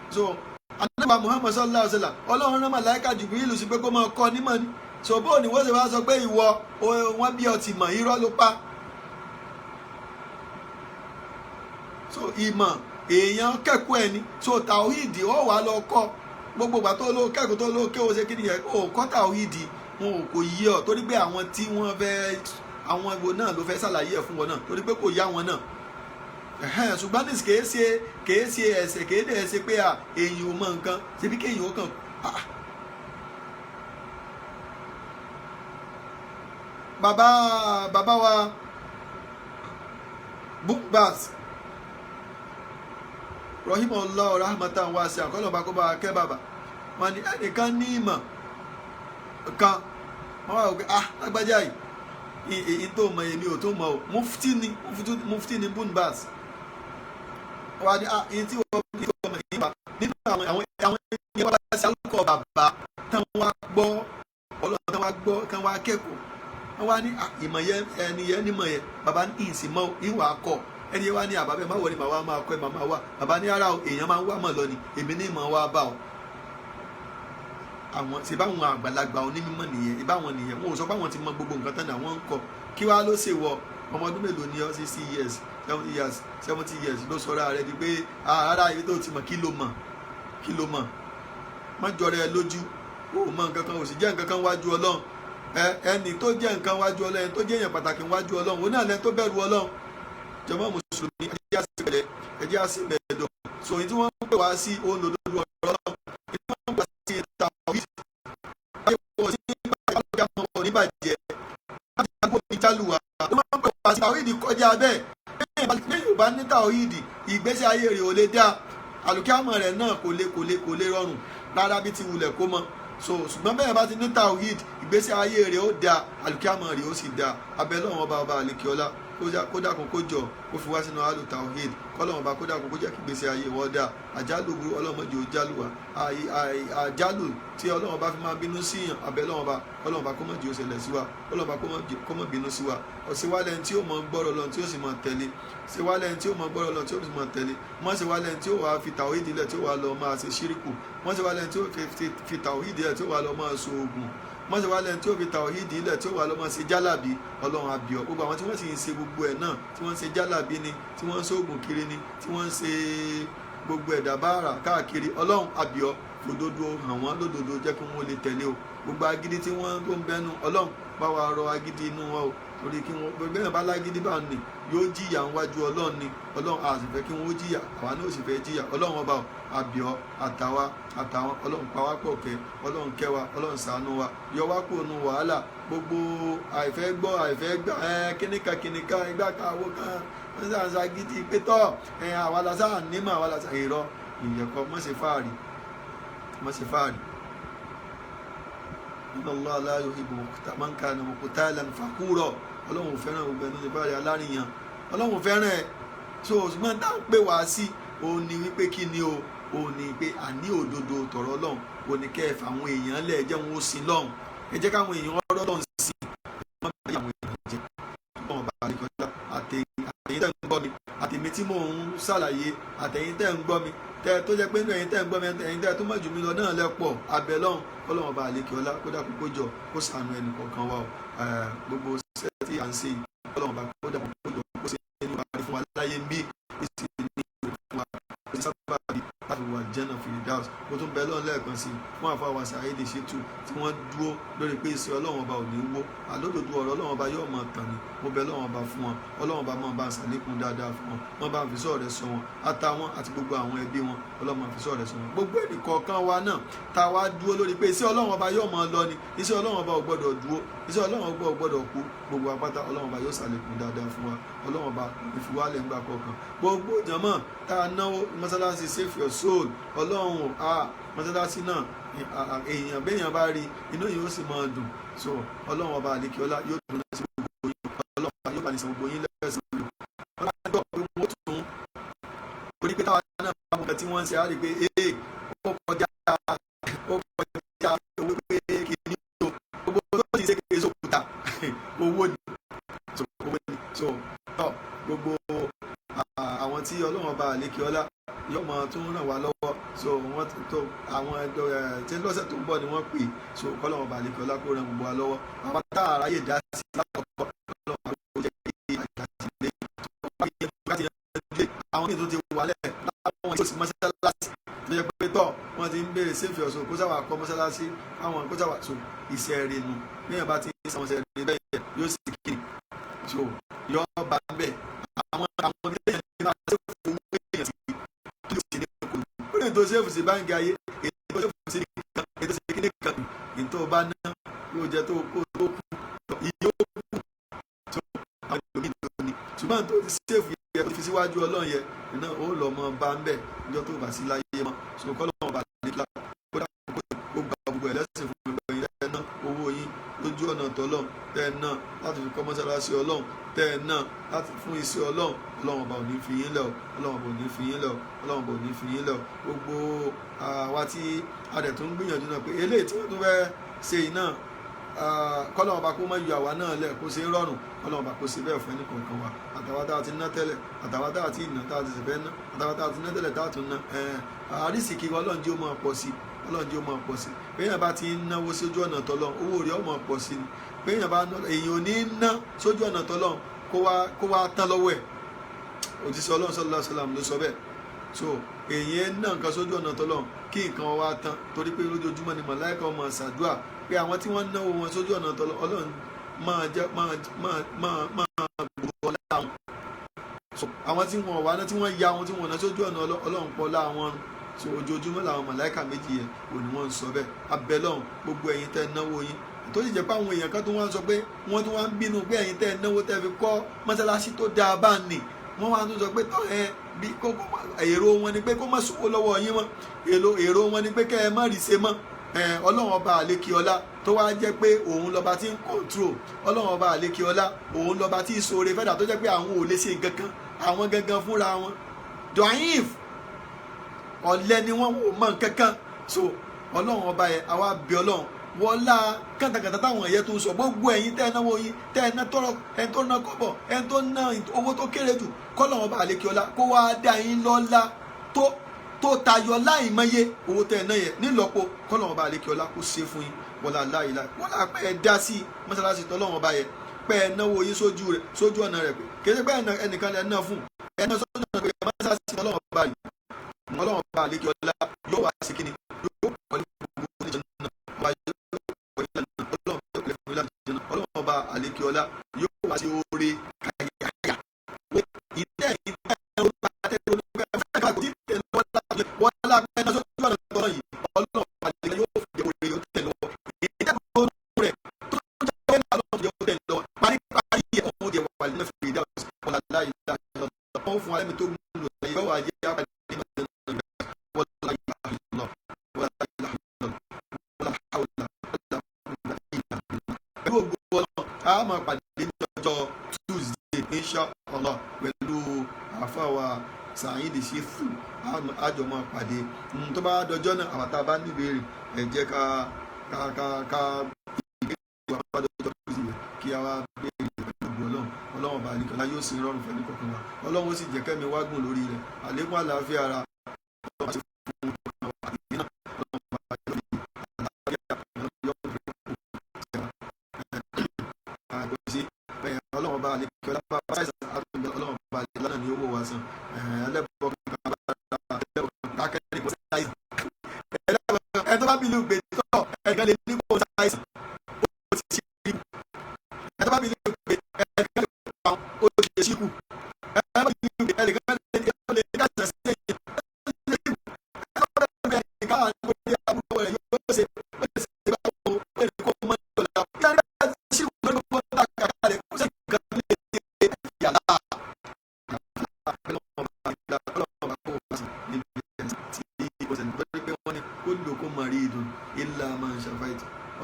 So anabiwa Muhammad sallallahu alayhi wa sallam, Ọlọ́run rán màláíkà Jibrilu sí pé kó máa kọ́ nímọ̀ ni. So bó ni wọ́n ṣe wá sọ pé ìwọ wọ́n bí ọtí mọ̀? Irọ́ ló pa. So ìmọ̀ èèyàn kẹ́kọ̀ọ́ ẹni. So tàwíìdì ó wà lọ kọ́. Gbogbo ìgbà tó ló kẹ́kọ̀ọ́ tó ló ké o ṣe kí nìyẹn o kọ́ tàwíìdì, wọn ò kò yí ọ, torí pé àwọn tí wọ́n fẹ́, àwọn ìwò náà ló fẹ́ ṣàlàyé ẹ̀ fún wọn náà, torí pé kò yá wọn náà. Ṣùgbọ́n ní kìí ṣe ẹ̀ṣẹ̀, kìí dẹ̀ ṣe pé èyàn ò mọ nǹkan ṣebí kéèyàn ó kàn. Bàbá wa Bukbas rahimahullah rahmatan wasi'a, àkọlọ̀ bá kó bá kẹ́ bàbá wọn ni, ẹnìkan ní ìmọ̀ kan, wọ́n wá wò pé, ah, lágbájá yìí, èyí tó mọ èmi ò tó mọ o. Mufti ni, mufti ni Bunbas. Wọ́n á ní, ah, èyí tí wọ́n ní tó mọ èyí wà nínú àwọn ènìyàn wá sí alukọ bàbá tán, wá gbọ́ Ọlọ́run, tán wá gbọ́, tán wá kẹ́kọ̀ọ́. Wọ́n wá ní ìmọ̀ yẹn, ẹni yẹn nímọ̀ yẹn. Bàbá ní ìsìn mọ́ ìwà kọ. Ẹni yẹn wá ní àbábẹ́ má wọlé, màá wá máa kọ́ ẹ, màá wá. Bàbá ní ara o, èèyàn máa ń wá mọ̀ lọ ni, èmi ní ìmọ̀ wá bá ọ. Àwọn ṣe báwọn àgbàlagbà onímọ̀ nìyẹn, ìbáwọn nìyẹn. Wọn ò sọ báwọn ti mọ gbogbo nǹkan tán náà, wọ́n ń kọ. Kí wàá ló ṣe wọ ọmọ ọdún mélòó ni ọ? 60 years, 70 years, 70 years ló sọ̀rọ̀ rẹ di pé rárá, ibi tó ti mọ̀, kí ló mọ̀? Kí ló mọ̀? Má jọrọ ẹ lójú. O mọ nǹkan kan, ò sì jẹ́ nǹkan kan wájú Ọlọ́run. Ẹni tó jẹ́ nǹkan wájú Ọlọ́run, ẹni tó jẹ́ èèyàn pàtàkì wájú Ọlọ́run, òun náà lẹni tó bẹ̀rù Ọlọ́run. Jàmá mùsùlùmí, ẹ jẹ́ àṣìbẹ̀lẹ̀, ẹ jẹ́ àṣìbẹ̀dọ̀. So èyí tí wọ́n ń pè wá sí òun lòdòdó ọ̀rọ̀ Ọlọ́run, èyí tí wọ́n ń pè wá sí ìta òbí oníbàjẹ́ láti àgbo ìjálùwà ló máa ń pè wá sí tàwíìdì kọjá bẹ́ẹ̀. Bẹ́ẹ̀ yóò bá ní tàwíìdì, ìgbésí ayé rẹ̀ ò lè dá, àlùkìyámọ̀ rẹ̀ náà kò lè rọrùn rárá bí ti wulẹ̀ kó mọ. So ṣùgbọ́n bẹ́ẹ̀ bá ti ní tàwíìdì, ìgbésí ayé rẹ̀ ó da, àlùkìyámọ̀ rẹ̀ ó sì da. Abẹ́lẹ́ ọba ọba àlekíọ́lá, kó dákun, kó jọ, kó fi wá sínú alu tawhid. Kọ́lọ́mù ọba kó dákun, kó jẹ́ kí gbèsè ayé wọ́n dá. Àjálù burú, ọlọ́mọdé ò jálù wá. Àjálù tí Ọlọ́run bá fi máa bínú sí yàn, abẹ́lẹ́ ọba, kọ́lọ́mù ọba kó má jẹ́ ó ṣẹlẹ̀ sí wa. Kọ́lọ́mù ọba kó má bínú sí wa. Ṣe wá lẹ́ni tí ó mọ gbọ́rọ̀ lọ́n tí ó sì mọ tẹ̀lé. Ṣe wá lẹ́ni tí ó mọ gbọ́rọ̀ lọ́n tí ó sì mọ tẹ̀lé. Mọ́ ṣe wá lẹ́ni tí ó wàá fi tawhid lẹ̀ tí ó wàá lọ máa ṣe ṣíríkù. Mọ́ ṣe wá lẹ́ni tí ó fi tawhid lẹ̀ tí ó wàá lọ máa so oògùn. Mọ́ ṣe wá lẹ́ni tí ó fi tàwíìdì ilẹ̀ tí ó wà lọ́mọ ṣe jálàbí. Ọlọ́run àbíọ́, gbogbo àwọn tí wọ́n sì ń ṣe gbogbo ẹ̀ náà, tí wọ́n ń ṣe jálàbí ni, tí wọ́n ń ṣoògùn kiri ni, tí wọ́n ń ṣe gbogbo ẹ̀dá báàrà káàkiri, Ọlọ́run àbíọ́, fòdodo hàn wọ́n lódodo, jẹ́ kí wọ́n lè tẹ̀lé o. Gbogbo agídí tí wọ́n tó ń bẹnu, Ọlọ́run bá wa rọ agídí inú wọn o, torí kí wọ́n gbogbo ẹ̀yàn bá lágídí bá ní yóò jìyà níwájú Ọlọ́run ni. Ọlọ́run a sì fẹ́ kí wọ́n jìyà, àwa náà sì fẹ́ jìyà. Ọlọ́run ọba àbíọ́, àtàwa àtàwọn, Ọlọ́run pa wá pọ̀ kẹ́. Ọlọ́run kẹ́ wa, Ọlọ́run ṣàánú wa, yọ wá kúrò nù wàhálà gbogbo àìfẹ́ gbọ́, àìfẹ́ gbà ẹ kíníkà kíníkà ìgbà káwó kan wọ́n sàn ṣàgídí pé tọ́ ẹ àwa la sáà nímọ̀, àwa la sáà ìrọ̀ ìyẹ̀kọ́. Má ṣe fáàrí, má ṣe fáàrí. Inna Allah la yuhibbu man kana muqtalan fakhura. Ọlọ́run ò fẹ́ràn gbogbo ẹni tó ṣe fáàrí, aláríyàn Ọlọ́run fẹ́ràn ẹ̀. So ṣùgbọ́n tá à ń pè wá sí òun ni wípé kí ni o? Òun ni pé àní òdodo tọ̀rọ̀ Ọlọ́run, òun ni kẹ́ ẹ fà àwọn èèyàn lẹ̀, jẹ́ wọn ó sin lọ́hùn. Ẹ jẹ́ káwọn èèyàn ọ̀rọ̀ lọ́hùn sí, wọ́n bá àwọn èèyàn jẹ́ ọlọ́run bá àlekọ́lá. Àtẹ̀yìn tẹ́ ń gbọ́ mi, àtẹ̀mí tí mò ń ṣàlàyé, àtẹ̀yìn tẹ́ ń gbọ́ mi, tẹ́ tó jẹ́ pé nínú ẹ̀yin tẹ́ ń gbọ́ mi, ẹ̀yin tẹ́ tó mọ̀ jù mí lọ náà lẹ́pọ̀, abẹ́ lọ́hùn, kọ́lọ́run bá àlekọ́lá kó dàkú, kó jọ, kó ṣàánú ẹnì kọ̀ọ̀kan wa o. Gbogbo iṣẹ́ tí à ń ṣe yìí, kọ́lọ́run bá kó dàkú, kó jọ, kó ṣe ní parí fún wa láyé ń bí, ó sì ní ìwé fún wa, ó sì sábà bí láti wà jẹ́. Àlìjẹ́nà Firdaus. Mo tún bẹ lọ́run lẹ́ẹ̀kan sí fún àfàwà Saheed Shittu tí wọ́n dúró lórí pé iṣẹ́ Ọlọ́run Ọba ò ní wó, àlódodo ọ̀rọ̀ Ọlọ́run Ọba yóò mọ̀ tàn ní. Mo bẹ lọ́run Ọba fún wọn, Ọlọ́run Ọba máa bá ń sàlékún dáadáa fún wọn, wọ́n bá ń fi sọ̀rọ̀ rẹ̀ sọ wọn àtàwọn àti gbogbo àwọn ẹbí wọn. Ọlọ́run máa fi sọ̀rọ̀ rẹ̀ sọ wọn. Gbogbo ẹnì kọ̀ọ̀kan wa náà tá a wá dúró lórí pé iṣẹ́ Ọlọ́run Ọba yóò máa lọ ni, iṣẹ́ Ọlọ́run Ọba ò gbọ́dọ̀ dúró, iṣẹ́ Ọlọ́run Ọba ò gbọ́dọ̀ kú. Gbogbo apáta Ọlọ́run Ọba yóò sàlékún dáadáa fún wa. Ọlọ́run Ọba ìfiwálẹ̀ ńgbà kọ̀ọ̀kan. Gbogbo jàmọ́ tá a náwó mọ́sálásí Save Your Soul, Ọlọ́run a mọ́sálásí náà, èèyàn béèyàn bá rí inú yìí ó sì máa dùn. So Ọlọ́run Ọba àlekíọ́lá yóò dùn sí gbogbo yín. Ọlọ́run Ọba yóò bá ní san gbogbo yín lẹ́sàn-án lò. Wọ́n bá gbọ́ pé wọ́n tún orí pé táwa náà bá mọ̀ tí wọ́n ń ṣe, á rí i pé ee, ó kọjá owó pé kìíní o. Gbogbo tó ti ṣe kékeré sókúta owó ni. So owó ni. So tọ́ gbogbo àwọn tí Ọlọ́run Ọba àlekíọ́lá yóò máa tún ràn wá lọ́wọ́. So wọ́n tó àwọn ẹjọ́ ẹ̀ tí lọ́sẹ̀ tó ń bọ̀ ni wọ́n pè. So kọ́lọ́run Ọba àlekíọ́lá kó ràn gbogbo wa lọ́wọ́. Àwọn tá a ráyè dá sí lákọ̀ọ́kọ́, Ọlọ́run àbúrò jẹ́ kí àjàsílẹ̀ tó bá yẹ láti yanjú àwọn míì tó ti wà lẹ̀ láwọn tí ó sì mọ́sálásí tó yẹ pé tọ́ wọ́n ti ń béèrè Save Your Soul kó sáwà kọ́ mọ́sálásí àwọn kó sáwà. So iṣẹ́ rẹ̀ nu bẹ́ẹ̀ bá ti ń sàwọn iṣẹ́ rẹ̀ bẹ́ẹ̀ yóò sì kiri. So yọ bá bẹ́ẹ̀ àwọn ilé yẹn ní máa ṣe fún owó èèyàn sí tó sì ní kò ó lè tó save sí báńkì ayé, èyí tó save sí nìkan, èyí tó ṣe kíní kan, èyí tó bá ná yóò jẹ tó kó tó kú iye ó kù tó àwọn ẹlòmíì tó ní. Ṣùgbọ́n tó ti save yẹ tó fi síwájú Ọlọ́run yẹ iná ó lọ mọ bá ń bẹ̀ níjọ́ tó bá sí láyé mọ́. So kọ́lọ́run bá lè kíla kó dà kó gba gbogbo ẹ̀ lẹ́sìn fún gbogbo ẹ̀yin tẹ́ ẹ ná owó yín lójú ọ̀nà tọ́lọ́run, tẹ́ ẹ ná láti fi kọ́ mọ́sálásí Ọlọ́run, tẹ́ ẹ ná láti fún iṣẹ́ Ọlọ́run. Ọlọ́run Ọba ò ní fi yín lẹ̀ o. Ọlọ́run Ọba ò ní fi yín lẹ̀ o. Ọlọ́run Ọba ò ní fi yín lẹ̀ o. Gbogbo àwa tí a dẹ̀ tún ń gbìyànjú náà pé eléyìí tí wọ́n tún fẹ́ ṣe yìí náà, kọ́lọ́run Ọba kó má yọ àwa náà lẹ̀, kó ṣe é rọrùn. Kọ́lọ́run Ọba kó ṣe bẹ́ẹ̀ fún ẹnì kọ̀ọ̀kan wa, àtàwọn tá a ti ná tẹ́lẹ̀, àtàwọn tá a ti ná tá a ti sì fẹ́ ná, àtàwọn tá a ti ná tẹ́lẹ̀ tá a tún ná. Àrísìkí Ọlọ́run jẹ́ ó máa pọ̀ sí. Ọlọ́run jẹ́ ó máa pọ̀ sí. Béèyàn bá ti ń náwó sójú ọ̀nà tọ́lọ́run, owó rẹ̀ ó máa pọ̀ sí ni. Béèyàn bá èèyàn ò ní ná sójú ọ̀nà tọ́lọ́run kó wá tán lọ́wọ́ ẹ̀. Òjíṣẹ́ Ọlọ́run sallallahu alaihi wasallam ló sọ bẹ́ẹ̀. So èèyàn ná nǹkan sójú ọ̀nà tọ́lọ́run kí nǹkan wá tán, torí pé lójoojúmọ́ ni màláíkà ó máa ṣàdúà pé àwọn tí wọ́n náwó wọn sójú ọ̀nà tọ́lọ́run, Ọlọ́run máa jẹ́ máa máa máa máa gbòòrò ọlá wọn. So àwọn tí wọ́n wà náà tí wọ́n ya wọn tí wọ́n ná sójú ọ̀nà Ọlọ́run pọ̀ láwọn. So ojoojúmọ́ làwọn màláíkà méjì yẹn ò ní wọ́n ń sọ bẹ́ẹ̀. Abẹ́lọ́hùn gbogbo ẹ̀yin tẹ́ náwó yín, tó sì jẹ́ pé àwọn èèyàn kan tó wá ń sọ pé wọ́n tún wá ń bínú pé ẹ̀yin tẹ́ náwó tẹ́ fi kọ́ mọ́sálásí tó dáa bá nì, wọ́n wá tún sọ pé tọ́ ẹ bí kó èrò wọn ni pé kó má sówó lọ́wọ́ yín mọ́, èrò wọn ni pé kẹ́ ẹ má rí ṣe mọ́. Ọlọ́run Ọba àlékí ọlá tó wá jẹ́ pé òun lọ́ba tí ń control, Ọlọ́run Ọba àlékí ọlá òun lọ́ba tí ń ṣoore fẹ́dà, tó jẹ́ pé àwọn ò lè ṣe nǹkan kan, àwọn gangan fúnra wọn dọ̀yìnf ọ̀lẹ ni wọ́n, wò mọ̀ nǹkan kan. So Ọlọ́run Ọba yẹn, àwa bí Ọlọ́run wọlá kàtàkàtà táwọn ẹ̀yẹ tó ń sọ. Gbogbo ẹ̀yin tẹ́ ẹ náwó yín, tẹ́ ẹ ná tọrọ, ẹni tó ná kọ́bọ̀, ẹni tó ná owó tó kéré jù, kọ́lọ́run Ọba àlékí ọlá kó wá dá yín lọ́lá tó tayọ láì mọye owó tẹ́ ẹ ná yẹn nílọ́po. Kọ́lọ́run Ọba àlékí ọlá kó ṣe fún yín. Wọlá láìláì wọlá pé ẹ dá sí mọ́sálásí tọ́lọ́run Ọba yẹn, pé ẹ náwó yín sójú rẹ̀, sójú ọ̀nà rẹ̀, pé kì í ṣe pé ẹnìkan lẹ ná fún ẹ ná sójú ọ̀nà pé mọ́sálásí tọ́lọ́run Ọba yìí, Ọlọ́run Ọba àlékí ọlá yóò wá sí kíni, yóò kọ́lé gbogbo oníjọ náà ọba, yóò kọ́lé lánàá. Ọlọ́run yóò kọ́lé fún ìlànà. Ọlọ́run Ọba àlékí ọlá yóò wá sí oore kàyàkàyà ìtẹ́ ìtẹ́ ọba tẹ́lẹ̀ olùkọ́ ẹ̀ fẹ́ kò tí tẹ̀ lọ́wọ́ láti wọ́n lápẹ́ náà sójú ọ̀nà tọ́lọ́ yìí. Ọlọ́run Ọba àlékí yóò fi oore yóò tẹ̀ lọ́wọ́ ìtẹ́ tó rẹ̀ tó jẹ́ náà lọ́wọ́ yóò tẹ̀ lọ́wọ́ paríparí ẹ̀ ọ̀hún jẹ́ wà nínú fìdí ọ̀la láì láì lọ́wọ́ fún alẹ́ mi tó ń lò láyé yóò wá jẹ́ àpàdé. ولا إله إلا الله، ولا إله إلا الله، ولا حول ولا قوة إلا بالله. Pẹ̀lú ògo Ọlọ́run, a máa pàdé ní ọjọ́ Tuesday insha Allah pẹ̀lú àfàwà Saheed Shittu. Àjọ máa pàdé tó bá dọjọ́ náà. Àwọn tá a bá ní ìbéèrè, ẹ jẹ́ ká ìbéèrè wa bá dọjọ́ Tuesday kí a wá béèrè. Pẹ̀lú ògo Ọlọ́run, Ọlọ́run ọba àlekọ́lá yóò sì rọrùn fẹ́ ní kọ̀ọ̀kan wa. Ọlọ́run ó sì jẹ́ kẹ́mi wá gùn lórí rẹ̀, àlékún àlàáfíà ara Ọlọ́run àti fún àti náà. Ọlọ́run bá yọ ní àlàáfíà yọ kò sí. Ọlọ́run bá àlekí ọlá bá ṣàìsàn àtúndì. Ọlọ́run bá àlekí ọlá náà ní owó wa san ẹlẹ́bọ̀ kan agbára ẹlẹ́bọ̀ kan kákẹ́rì kò ṣàìsàn.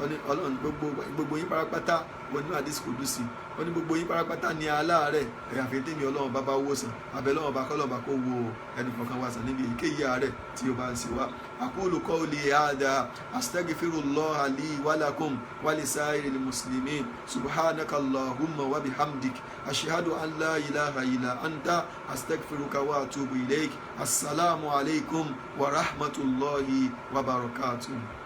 Ó ní Ọlọ́run, gbogbo yín pátápátá, wọ́n nínú àdìsí kùdùsì, ó ní gbogbo yín pátápátá ní aláàárẹ̀, àyàfi tèmi Ọlọ́run bá bá wò sàn. Abẹ́ Ọlọ́run bá kọ́lọ́run bá kó wo ẹnì kọ̀ọ̀kan wá sàn níbi èyíkéyìí àárẹ̀ tí ó bá ń ṣe wá. Aqulu qawli hadha, astaghfirullaha li wa lakum wa lisairil muslimin. Subhanaka Allahumma wa bihamdik, ashhadu an la ilaha illa anta, astaghfiruka wa atubu ilayk. Assalamu alaikum wa rahmatullahi wa barakatuh.